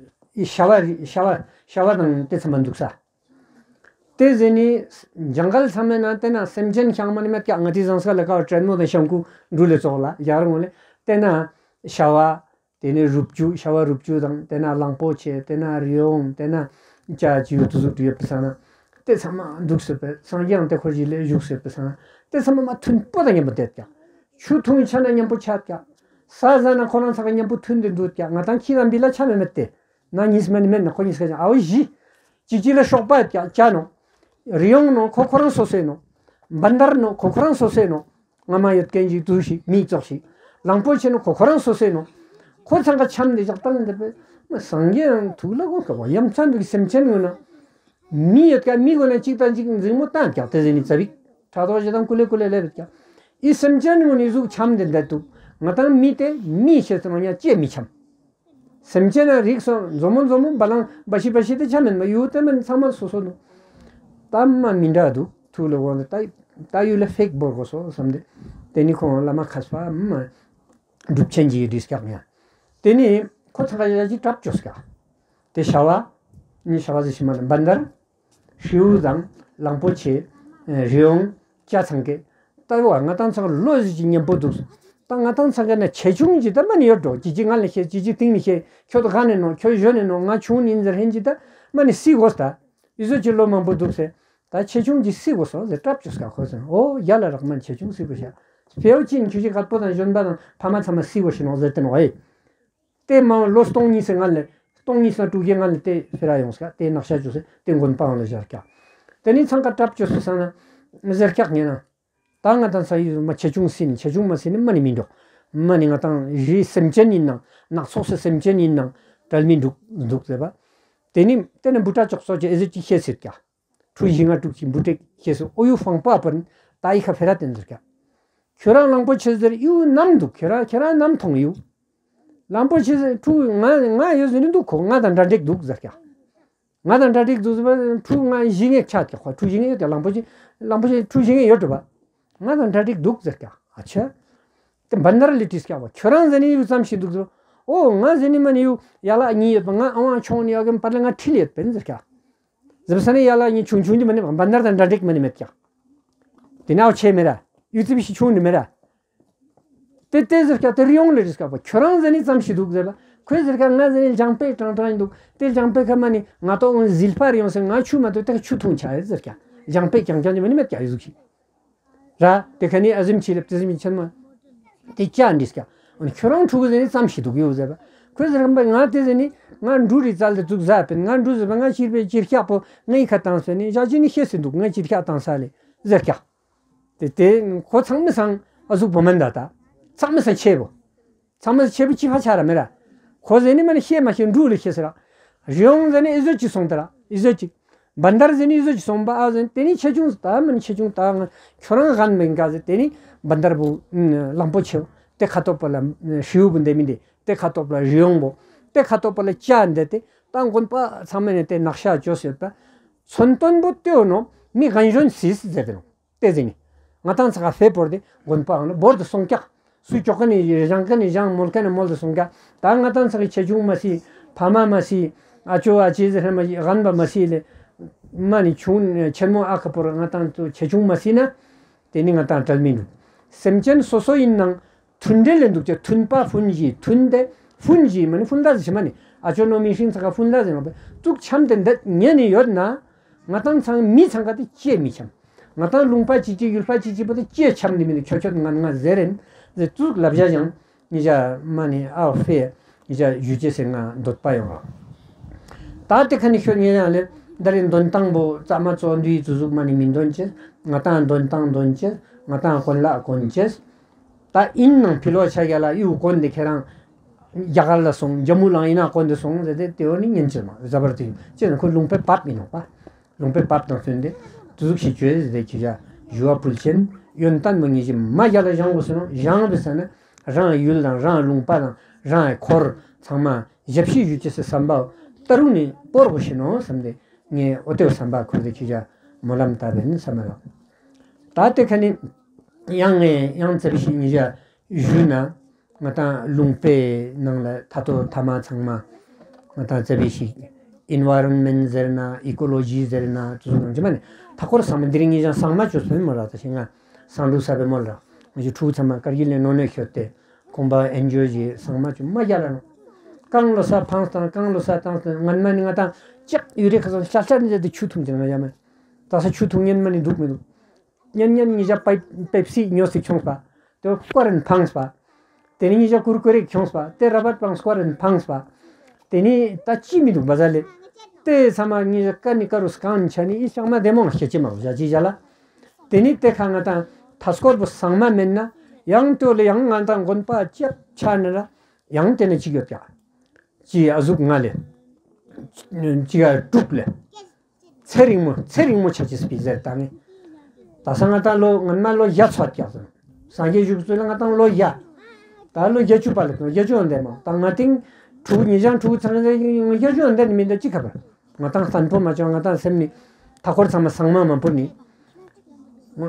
ཤ་བ་ཤ་བ་ཤ་བ་དང་དེ་ཚང་མ་འདུག་ས། དེ་ཟེར་ནི་ཇང་གལ་ཚང་མའི་ནང་དེ་ན་སེམས་ཅན་ཤང་མ་ནི་མེད་ཀ། ང་དེ་ཟང་ས་ལ་ཀ་བ་དྲན་མོ་དང་ཤང་ཀུ་འབྲུ་ལས་ཙོག་ལ་ཡར་ངོ་ལས་དེ་ན་ཤ་བ། དེ་ནས་རུབ་ཅུ་ཤ་བ་རུབ་ཅུ་དང་དེ་ན་གླང་པོ་ཆེ་དེ་ན་རི་བོང་དེ་ན་ཅ་ཅི་ཡོད་དུ་ཟུག་ཏུ་ཡོད་པའི་ས་ན། དེ་ཚང་མ་འདུག་སེ་པས་སངས་རྒྱས་ཡང་དེ་ཁོར་གྱི་ལས་བཞུགས་སེ་པའི་ས་ན། དེ་ཚང་མ་མ་མཐུན་པོ་དང་མཉམ་པོ་བསྡད་ཀྱག་ཆུ་འཐུང་ཆ་ན་མཉམ་པོ་ཆགས་ཀྱག་ས་ཟ་ན་ཁོ་རང་ཚང་ག་མཉམ་པོ་མཐུན་དེ་འདུག་ཀྱག་ང་དང་ཁྱི་དང་བི་ལ་ཆ་མེད་མེད་དེ། ན་གཉིས་མ་ནི་མེད་ན་ཁོ་གཉིས་ཀ་ཅང་ཨའོ་བཞི། ཅིག་ཅིག་ལ་གཤོག་པ་ཡོད་ཀྱག་ཅ་ནོ། རི་ཡོང་ནོ་ཁོ་ཁོ་རང་སོ་སོའི་ནོ། བན་དར་ནོ་ཁོ་ཁོ་རང་སོ་སོའི་ནོ། ང་མ་ཡོད་མཁན་ཅིག་དུ་ཞིག་མིག་ཙོག་ཞིག་གླང་པོ་ཆེ་ནོ་ཁོ་ཁོ་རང་སོ་སོའི་ནོ། ཁོ་ཚང་ག་ཆམ་འདི་ཞག་བཏང་འདི་པས། མ་སངས་རྒྱས་ཡང་ཐུགས་ལ་གོ་ཀ་བ་ཡ་མཚན་འདི་སེམས་ཅན་ངོ་ན། མི་ཡོད་ཀ་མི་གོ་ན་གཅིག་དང་གཅིག་འཛིང་མོ་བཏང་ཀྱག་དེ་ཟེར་ནི་ཙ་བིག་ཕྲག་དོག་ཞེ་སྡང་ཀུ་ལེ་ཀུ་ལེ་ལེ་བེད་ཀྱག་ཨི་སེམས་ཅན་ངོ་ནི་ཟུག་ཆམ་འདི་འདི་འདུག་ང་དང་མི་དེ་མི་ཤེས་ཙམ་ཡང་ཅེས་མི་ཆམ། སེམས་ཅན་ན་རིགས་སོ་མཛོ་མོ་མཛོ་མོ་བ་ལང་བ་ཤི་བ་ཤི་དེ་ཆ་མེད་མ་ཡུ་དེ་མེད་ཚང་མ་སོ་སོ་ནོ། ད་མ་མི་འདྲ་འདུག་ཐུགས་ལ་འོང་ད་ད་ཡུ་ལ་ཕེག་བོར་གོ་སོ་བསམ་དེ། དེ་ནི་ཁོང་བླ་མ་མཁས་པ་མ་གྲུབ་ཆེན་གྱི་རིས་ཀྱག་ཉ། དེ་ནི་ཁོ་ཚང་ག་ཡ་ཅིག་གྲབས་བཅོས་ཀྱག་དེ་ཤ་བ་ནི་ཤ་བ་ཟི་ཤི་མ་ལ་བན་དར། ཤིའུ་དང་གླང་པོ་ཆེ། རི་བོང་། ཅ་ཚང་གེ། ལྟ་བ་ང་དང་ཚང་ལོ་ཟི་ཅིག་མཉམ་པོ་འདུག་ད་ང་དང་ཚང་གེ་ན་ཆེ་ཆུང་ཅི་ད་མ་ནི་ཡོད་འགྲོ་ཅི་ཅི་ང་ལ་ཤེས་ཅི་ཅི་སྟེང་ནི་ཤེས་ཁྱོད་ག་ནས་ནོ་ཁྱོད་གཞོན་ནས་ནོ་ང་ཆུང་ནི་ཟེར་ཧེན་ཅི་ད་མ་ནི་སི་གོ་ད་ཨི་ཟོ་ཅི་ལོ་མང་པོ་འདུག་ཟེར། ད་ཆེ་ཆུང་ཅི་སི་གོ་སོ་ཟེར་གྲབས་བཅུག་སྐ་ཁོ་ཟེར་ཨོ་ཡ་ལ་རག་མ་ཆེ་ཆུང་སི་གོ་ཤ་ཕེའུ་ཅི་ཁྱོད་ཅི་ག་པོ་དང་གཞོན་པ་དང་ཕ་མ་ཚང་མ་སི་གོ་ཤི་ནོ་ཟེར་ཏེ་ནོ་ཨེ། དེ་མང་ལོ་སྟོང་གཉིས་སུ་ང་ལས་སྟོང་གཉིས་སུ་དྲུག་བརྒྱ་ང་ལས་དེ་ཕེ་ར་ཡོང་སྐ་དེ་ནག་ཤ་བཅུག་སེ་དེ་མགོན་པའང་ལ་བཞག་ཀྱག་དེ་ནི་ཚང་ཀ་གྲབས་བཅོས་སུ་སང་ན་ཟེར་ཀྱག་ངེ་ན། ད་ང་དང་ས་ཡི་མ་ཆེ་ཆུང་སྲིད་ནི་ཆེ་ཆུང་མ་སྲིད་ནི་མ་ནི་མི་འགྲོ། མ་ནི་ང་དང་རིའི་སེམས་ཅན་ཡིན་ནང་ནག་ཚོགས་སུ་སེམས་ཅན་ཡིན་ནང་བྲལ་མི་འདུག་འདུག་ཟེར་བ། དེ་ནི་དེ་ནི་འབུ་ཏྲ་ཅོག་ཙོག་ཅེ་ཨེ་ཟེར་ཅིག་ཤེས་སྲིད་ཀྱག་ཁྲུ་བཞི་ལྔ་དྲུག་ཅིག་འབུ་ཏྲེ་ཤེས་སུ་ཨོ་ཡུ་ཧྥང་པ་པར་ད་ཡི་ཁ་ཕེ་ར་བསྟན་ཟེར་ཀྱག་ཁྱོད་རང་གླང་པོ་ཆེ་ཟེར་ཡུ་ནམ་འདུག་ཁྱོད་རང་ཁྱོད་རང་ནམ་མཐོང་ཡུ། གླང་པོ་ཆེ་ཟེར་ཁྲུ་ང་ང་ཡོད་ཟེར་ནི་འདུག་ཁོ་ང་དང་འདྲ་འདྲེག་འདུག་ཟེར་ཀྱག་ང་དང་འདྲ་འདྲེག་འདུག་ཟེར་བ་ཁྲུ་ང་བཞི་ངེ་ཆག་ཀྱག་ཁོ་ཁྲུ་བཞི་ངེ་ཡོད་ཀྱག་གླང་པོ་ཆེ་གླང་པོ་ཆེ་ཁྲུ་བཞི་ངེ་ཡོད་འགྲོ་བ། ང་དང་འདྲ་འདྲེག་འདུག་ཟེར་ཀྱག་ཨ་ཆ། དེ་བན་དར་ལི་ཏིས་ཀྱག་བ་ཁྱོད་རང་ཟེར་ནི་ཡུ་ཙམ་ཞིག་འདུག་ཟེར། ཨོ་ང་ཟེར་ནི་མ་ནི་ཡུ་ཡ་ལ་གཉིས་ཡོད་པ་ང་ཨ་ཝང་ཆུང་ནི་ཡོད་གི་པར་ལ་ང་ཁྲིལ་ཡོད་པ་ཡིན་ཟེར་ཀྱག་ཟེར་བ་ས་ནི་ཡ་ལ་གཉིས་ཆུང་ཆུང་འདི་མ་ནི་བན་དར་དང་འདྲ་འདྲེག་མ་ནི་མེད་ཀྱག་དེ་ནའོ་ཆེ་མེ་ར། ཡུ་ཙི་བི་ཤི་ཆུང་ནི་མེ་ར། དེ་དེ་ཟེར་ཀྱག་དེ་རི་ཡོང་ལེ་རིས་ཀྱག་པ་ཁྱོད་རང་ཟེར་ནི་ཙམ་ཞིག་འདུག་ཟེར་བ། ཁོས་ཟེར་ཀྱག་ང་ཟེར་ནི་ལྗང་པེ་ཀྲང་ཀྲང་ཡིན་འདུག་དེ་ལྗང་པེ་ཁ་མ་ནི་ང་ཏོག་འོན་ཟིལ་པ་རི་ཡོང་ཟེར་ང་ཆུ་མ་ཏོ་དེ་ཁ་ཆུ་འཐུང་ཆ་ཡོད་ཟེར་ཀྱག་ལྗང་པེ་རྐྱང་རྐྱང་ཅི་མ་ནི་མེད་ཀྱག་ཡོད་ཟུག་ཞིག་ར། དེ་ཁ་ནི་ཨ་ཟིམ་ཆི་ལེབ་དེ་ཟིམ་ཆེན་མ། དེ་ཅག་འདྲིས་ཀྱག་ཁྱོད་རང་ཕྲུ་གུ་ཟེར་ནི་ཙམ་ཞིག་འདུག་ཡོད་ཟེར་བ། ཁོས་ཟེར་ཀྱག་པ་ང་དེ་ཟེར་ནི་ང་འབྲུ་རི་རྩལ་དེ་བཙུགས་ཟ་པིན་ང་འབྲུ་ཟེར་བ་ང་ཕྱིར་པའི་ཅིར་ཤག་པོ་ངའི་ཁ་བཏང་ཟེར་ནི་ཞག་ཅི་ནི་ཤེས་སི་འདུག་ང་ཅིར་ཤག་བཏང་ས་ལེ་ཟེར་ཀྱག་དེ་དེ་ཁོ་ཚང་མི་སང་ཨ་ཟུག་པོ་མན་ད་ད། ཚང་མི་སང་ཆེ་བོ། ཚང་མི་སང་ཆེ་བོ་ཅི་ཕ་ཆ་ར་མེ་ར། ཁོ་ཟེར་ནི་མ་ནི་ཤེས་མ་ཤེས་འབྲུ་ལ་ཤེས་ཟེར་ར། རི་ཡོང་ཟེར་ནི་ཨི་ཟོ་ཅི་སོང་ད་ར་ཨི་ཟོ་ཅི། བན་དར་ཟེར་ནི་ཨི་ཟོ་ཅི་སོང་པ་ཨ་ཟེར་ནི་དེ་ནི་ཆེ་ཆུང་ད་མ་ནི་ཆེ་ཆུང་ད་ང་ཁྱོད་རང་གན་མེན་ག་ཟེར་དེ་ནི་བན་དར་བུ་གླང་པོ་ཆེ་བོ་དེ་ཁ་ཐོག་པ་ལ་ཤིའུ་བུ་འདེ་མི་འདེ་དེ་ཁ་ཐོག་པ་ལ་རི་ཡོང་བོ་དེ་ཁ་ཐོག་པ་ལ་ཅ་འདེ་དེ་ད་དགོན་པ་ཚང་མ་ནི་དེ་ནག་ཤ་བཅོས་ཡོད་པ། མཚོན་དོན་པོ་ལྟོས་ནོ་མི་གན་གཞོན་སིས་ཟེར་དེ་ནོ། ཏེ་ཟེར་ནི། ང་ཏང་ཚ་ཁ་ཕེ་བོར་ཏེ་དགོན་པའང་ན་བོར་དུ་སོང་ཀྱག་སུ་ཅོག་ཀ་ནི་རང་ཀ་ནི་རང་མོལ་ཀ་ནི་མོལ་དུ་སོང་ཀྱག་ད་ང་ཏང་ཚ་ཁའི་ཆེ་ཆུང་མ་སི། ཕ་མ་མ་སི། ཨ་ཅོ་ཨ་ཅེ་ཟེར་མ་སི་རྒན་པ་མ་སི་ལེ། མ་ནི་ཆུང་ཆེན་མོ་ཨ་ཁ་པོར་ང་ཏང་ཚོ་ཆེ་ཆུང་མ་སྲིད་ན། དེ་ནི་ང་ཏང་བྲལ་མི་འདུག་སེམས་ཅན་སོ་སོ་ཡིན་ནང་མཐུན་འབྲེལ་ལས་འདུག་ཅེས། མཐུན་པ་ཕུན་བཞི། མཐུན་དེ་ཕུན་བཞི་མ་ནི་ཕུན་ད་ཟི་མ་ནི་ཨ་ཅོ་ནོ་མི་ཤིང་ཚ་ག་ཕུན་ད་ཟི་ལོ་པས་ཙུག་འཆམ་དེ་འདི་ཉན་ནི་ཡོད་ན། ང་ཏང་ཚང་མི་ཚང་ག་དེ་ཅེས་མི་འཆམ། ང་ཏང་ལུང་པ་ཅི་ཅི་ཡུལ་པ་ཅི་ཅི་པོ་དེ་ཅེས་འཆམ་ནི་མི་ནི་ཁྱོད་ཁྱོད་ང་ང་ཟེར་རན་ཟེར་ཙུག་ལབ་བྱ་ཡང་། ཉི་ཤ་མ་ནི་ཨའོ་ཧྥེ་ཉི་ཤ་ཞུ་ཅེས་ཟེར་ང་འདོད་པ་ཡོང་བ། ད་དེ་ཁ་ནི་ཤོད་ཉེ་ཡང་ལེ་ད་རེ་འདོན་སྟངས་པོ་རྩ་མ་ཚོ་འདུས་ཙུ་ཟུག་མ་ནི་མི་འདོན་ཅེས། ང་ཏང་འདོན་སྟངས་འདོན་ཅེས། ང་ཏང་གོན་ལག་གོན་ཅེས། ད་ཨིན་ནང་ཕི་ལོ་ཆ་རྒྱ་ལ་ཡུ་གོན་དེ་ཁྱེད་རང་རྒྱ་གར་ལ་སོང་། ཇམ་མུ་ལང་ཡིན་ན་གོན་དེ་སོང་ཟེར་ཏེ་དེ་འོ་ནི་ཉན་ཅེས་མ་ཟ་བར་དུ་ཅེས་ན་ཁོ་ལུང་པའི་བབ་མི་ནོག་པ། ལུང་པའི་བབ་དང་བསྟུན་ཏེ་དུ་ཟུག་ཞིག་བྱོས་ཟེར་ཏེ་ཁྱེད་ཅག་ཞུ་བ་ཕུལ་ཆེན་ཡོན་ཏན་མོ་ཉིད་ཀྱི་མ་རྒྱ་ལ་བཞེངས་དགོས་ཟེར་ནོ། བཞེངས་པའི་ས་ན་རང་ཡུལ་དང་རང་ལུང་པ་དང་རང་འཁོར་ཚང་མ་ཞབས་ཕྱི་ཞུ་ཅེས་སི་བསམ་པ་ལྟ་རུ་ནི་སྤོར་དགོས་ཤེ་ནོ་བསམ་སྟེ་ངས་འོ་དེའི་བསམ་པ་འཁོར་ཏེ་ཁྱེད་ཅག་སྨོན་ལམ་བཏབ་པའི་ནི་བསམ་པ་ལ། ད་དེ་ཁ་ནི་ཡང་ངས་ཡང་ཙེ་བི་ཞིག་ཉིད་ཅག་ཞུས་ན། ང་ཏང་ལུང་པའི་ནང་ལ་ད་ལྟོ་ཐ་མ་ཚང་མ་ང་ཏང་ཙེ་བི་ཞིག་ཨིན་ཝ་རོན་མེན་ཟེར་ན་ཨི་ཀོ་ལོ་ཇི་ཟེར་ན་དུ་ཟུག་ནང་ཅི་མ་ནི་མཐའ་འཁོར་ཚང་མ་འདི་རིང་ཉིད་ཅག་སང་མ་ཅོ་སོན་མོ་ར་ད་ཤི་ང་སང་འདུག་ས་བེ་མོ་ལ་ང་ཅི་ཕྲུ་གུ་ཚང་མ་དཀར་གྱི་ལས་ནོ་ནོ་ཤོད་དེ་ཁོང་པ་ཨེན་ཇོ་ཇི་སང་མ་ཅོ་མ་རྒྱ་ལ་ནོ། གང་ལོ་ས་ཕངས་དང་གང་ལོ་ས་བཏང་སྟེ་ངན་མ་ནི་ང་ཏང་ལྕགས་ཡུ་རེ་ཁ་སང་ཤ་ཤ་ནི་ཟེར་ཏེ་ཆུ་འཐུང་ཅེས་ང་ཡ་མེ་ད་ས་ཆུ་འཐུང་ཉན་མ་ནི་འདུག་མི་འདུག་ཉན་ཉན་ཉི་ཤ་པེ་པེབ་སི་ཉོས་ཏེ་ཁྱོངས་པ། དེ་སྐོར་རན་འཕངས་པ། དེ་ནི་ཉི་ཤ་ཀུར་ཀུ་རེ་ཁྱོངས་པ། དེ་ར་བར་པང་སྐོར་རན་འཕངས་པ། དེ་ནི་ད་ཅི་མི་འདུག་བ་ཟ་ལེ། དེ་ཚང་མ་ཉི་ཤ་ཀ་ནི་ཀ་རུ་སྐང་ཆ་ནི་ཨི་ཤང་མ་བདེ་མོ་ང་ཤེ་ཅི་མ་བཞག་ཅི་བཞག་ལ། དེ་ནི་དེ་ཁ་ང་དང་མཐའ་སྐོར་པོ་ཚང་མ་མེད་ན། ཡང་དེ་ལ་ཡང་ང་དང་དགོན་པ་ཅག་ཆ་ནི་ལ། ཡང་དེ་ནི་ཅི་ཡོད་ཀྱག་ཅི་ཨ་ཟུག་ང་ལེ། ཅི་ཡ་དྲུག་ལེ། ཚེ་རིང་མོ་ཚེ་རིང་མོ་ཆ་ཅེས་པི་ཟེར་ད་ངས། ད་ས་ང་དང་ལོ་ངན་མ་ལོ་བརྒྱ་ཚོད་ཀྱག་སོང་། སངས་རྒྱས་བཞུགས་ཚུལ་ལ་ང་དང་ལོ་བརྒྱ། ད་ལོ་བརྒྱད་ཅུ་པ་ལ་བརྒྱད་ཅུ་འོན་ཏེ་མ་ད་ང་ཏིང་ཕྲུ་གུ་ཉི་ཤང་ཕྲུ་གུ་ཚང་ལ་བརྒྱད་ཅུ་འོན་ཏེ་ནི་མི་འདི་ཅི་ཁ་བར། ང་དང་བསམ་པོ་མ་བྱུང་ང་དང་སེམས་ནི། མཐའ་འཁོར་ཚང་མ་ཚང་མ་མ་བུ་ནི།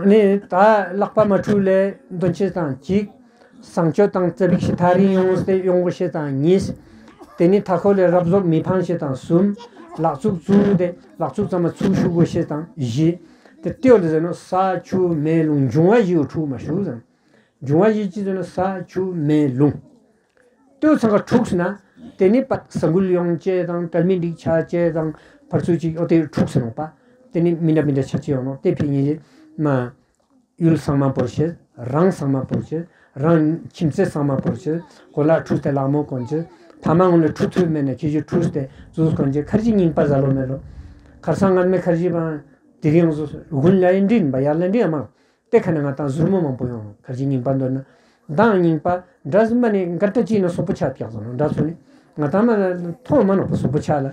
ནི་ད་ལག་པ་མ་འཁྲུ་ལས་འདོན་ཆེ་དང་གཅིག་བཟང་སྤྱོད་དང་བརྩེ་བིག་ཤི་ཐག་རིང་ཡོང་སྟེ་ཡོང་དགོས་ཤེས་དང་གཉིས། དེ་ནི་མཐའ་འཁོར་ལས་རབ་བཟོ་མི་ཕང་ཤེས་དང་གསུམ། ལག་ཚུགས་བཙུགས་ཏེ་ལག་ཚུགས་ཚང་མ་ཚུགས་ཞུ་དགོས་ཤེས་དང་བཞི། དེ་ལྟེ་བ་ལ་ཟེར་ནོ་ས་ཆུ་མེ་རླུང་འབྱུང་བ་བཞི་འཁྲུག་མ་ཞུ་ཟེར། འབྱུང་བ་བཞི་ཅི་ཟེར་ནོ་ས་ཆུ་མེ་རླུང་། ལྟོས་ཚང་ཀ་འཁྲུགས་ན། དེ་ནི་པ་ས་འགུལ་ཡོང་ཅེས་དང་དལ་མི་འགྲིག་ཆ་ཅེས་དང་ཕར་ཚུར་ཅིག་ཨོ་དེ་འཁྲུགས་ཟེར་ནོ་པ། དེ་ནི་མི་འདྲ་མི་འདྲ་ཆ་ཅེས་ཡོང་ནོ་དེ་ཕི་ཉིན་རེ་མ། ཡུལ་ཚང་མ་བོར་ཤེས། རང་ཚང་མ་བོར་ཤེས། རང་ཁྱིམ་མཚེས་ཚང་མ་བོར་ཤེས། གོ་ལ་འཁྲུས་ཏེ་ལག་མོ་གོན་ཤེས། ཕ་མ་ངོ་ལ་འཁྲུ་ཐུབ་མེད་ན་ཁྱེད་ཀྱིས་འཁྲུས་ཏེ་ཟུག་གོན་ཤེས། ཁར་ཅི་རྙིང་པ་ཟ་ལོ་མེད་ལོ། ཁར་སང་ངར་མེད་ཁར་ཅི་བང་དེ་རིང་ཟུག་དགུན་ལ་ཡིན་འདྲིན་པ་ཡར་ལ་འདྲིན་མང་། དེ་ཁ་ནས་ང་དང་ཟུར་མོ་མང་པོ་ཡོང་། ཁར་ཅི་རྙིང་པ་འདོན་ན། མདང་རྙིང་པ་འདྲ་ཟིན་པ་ནི་འགར་ལྟ་ཅི་ཡིན་ན་སོག་པོ་ཆགས་ཀྱག་སོང་ནོ་འདྲ་སོང་ནི། ང་དང་མ་མཐོང་མ་ནོག་པ་སོག་པོ་ཆགས་ལ།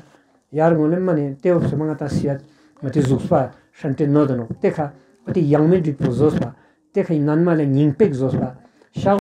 ཡར་ངོ་ལེ་མ་ནི་ཏེ་བོ་སོ་མ་ང་དང་སི་ཡ་ང་དེ་ཟུག་པ་ཧྲན་ཏེ་ནོ་དོ་ནོ་དེ་ཁ་ཨ་དེ་ཡང་མི་འགྲིག་པོ་ཟོས་པ་དེ་ཁ་ཡིན་ནན་མ་ལ་ཉིང་པེག་ཟོས་པ་ཤ།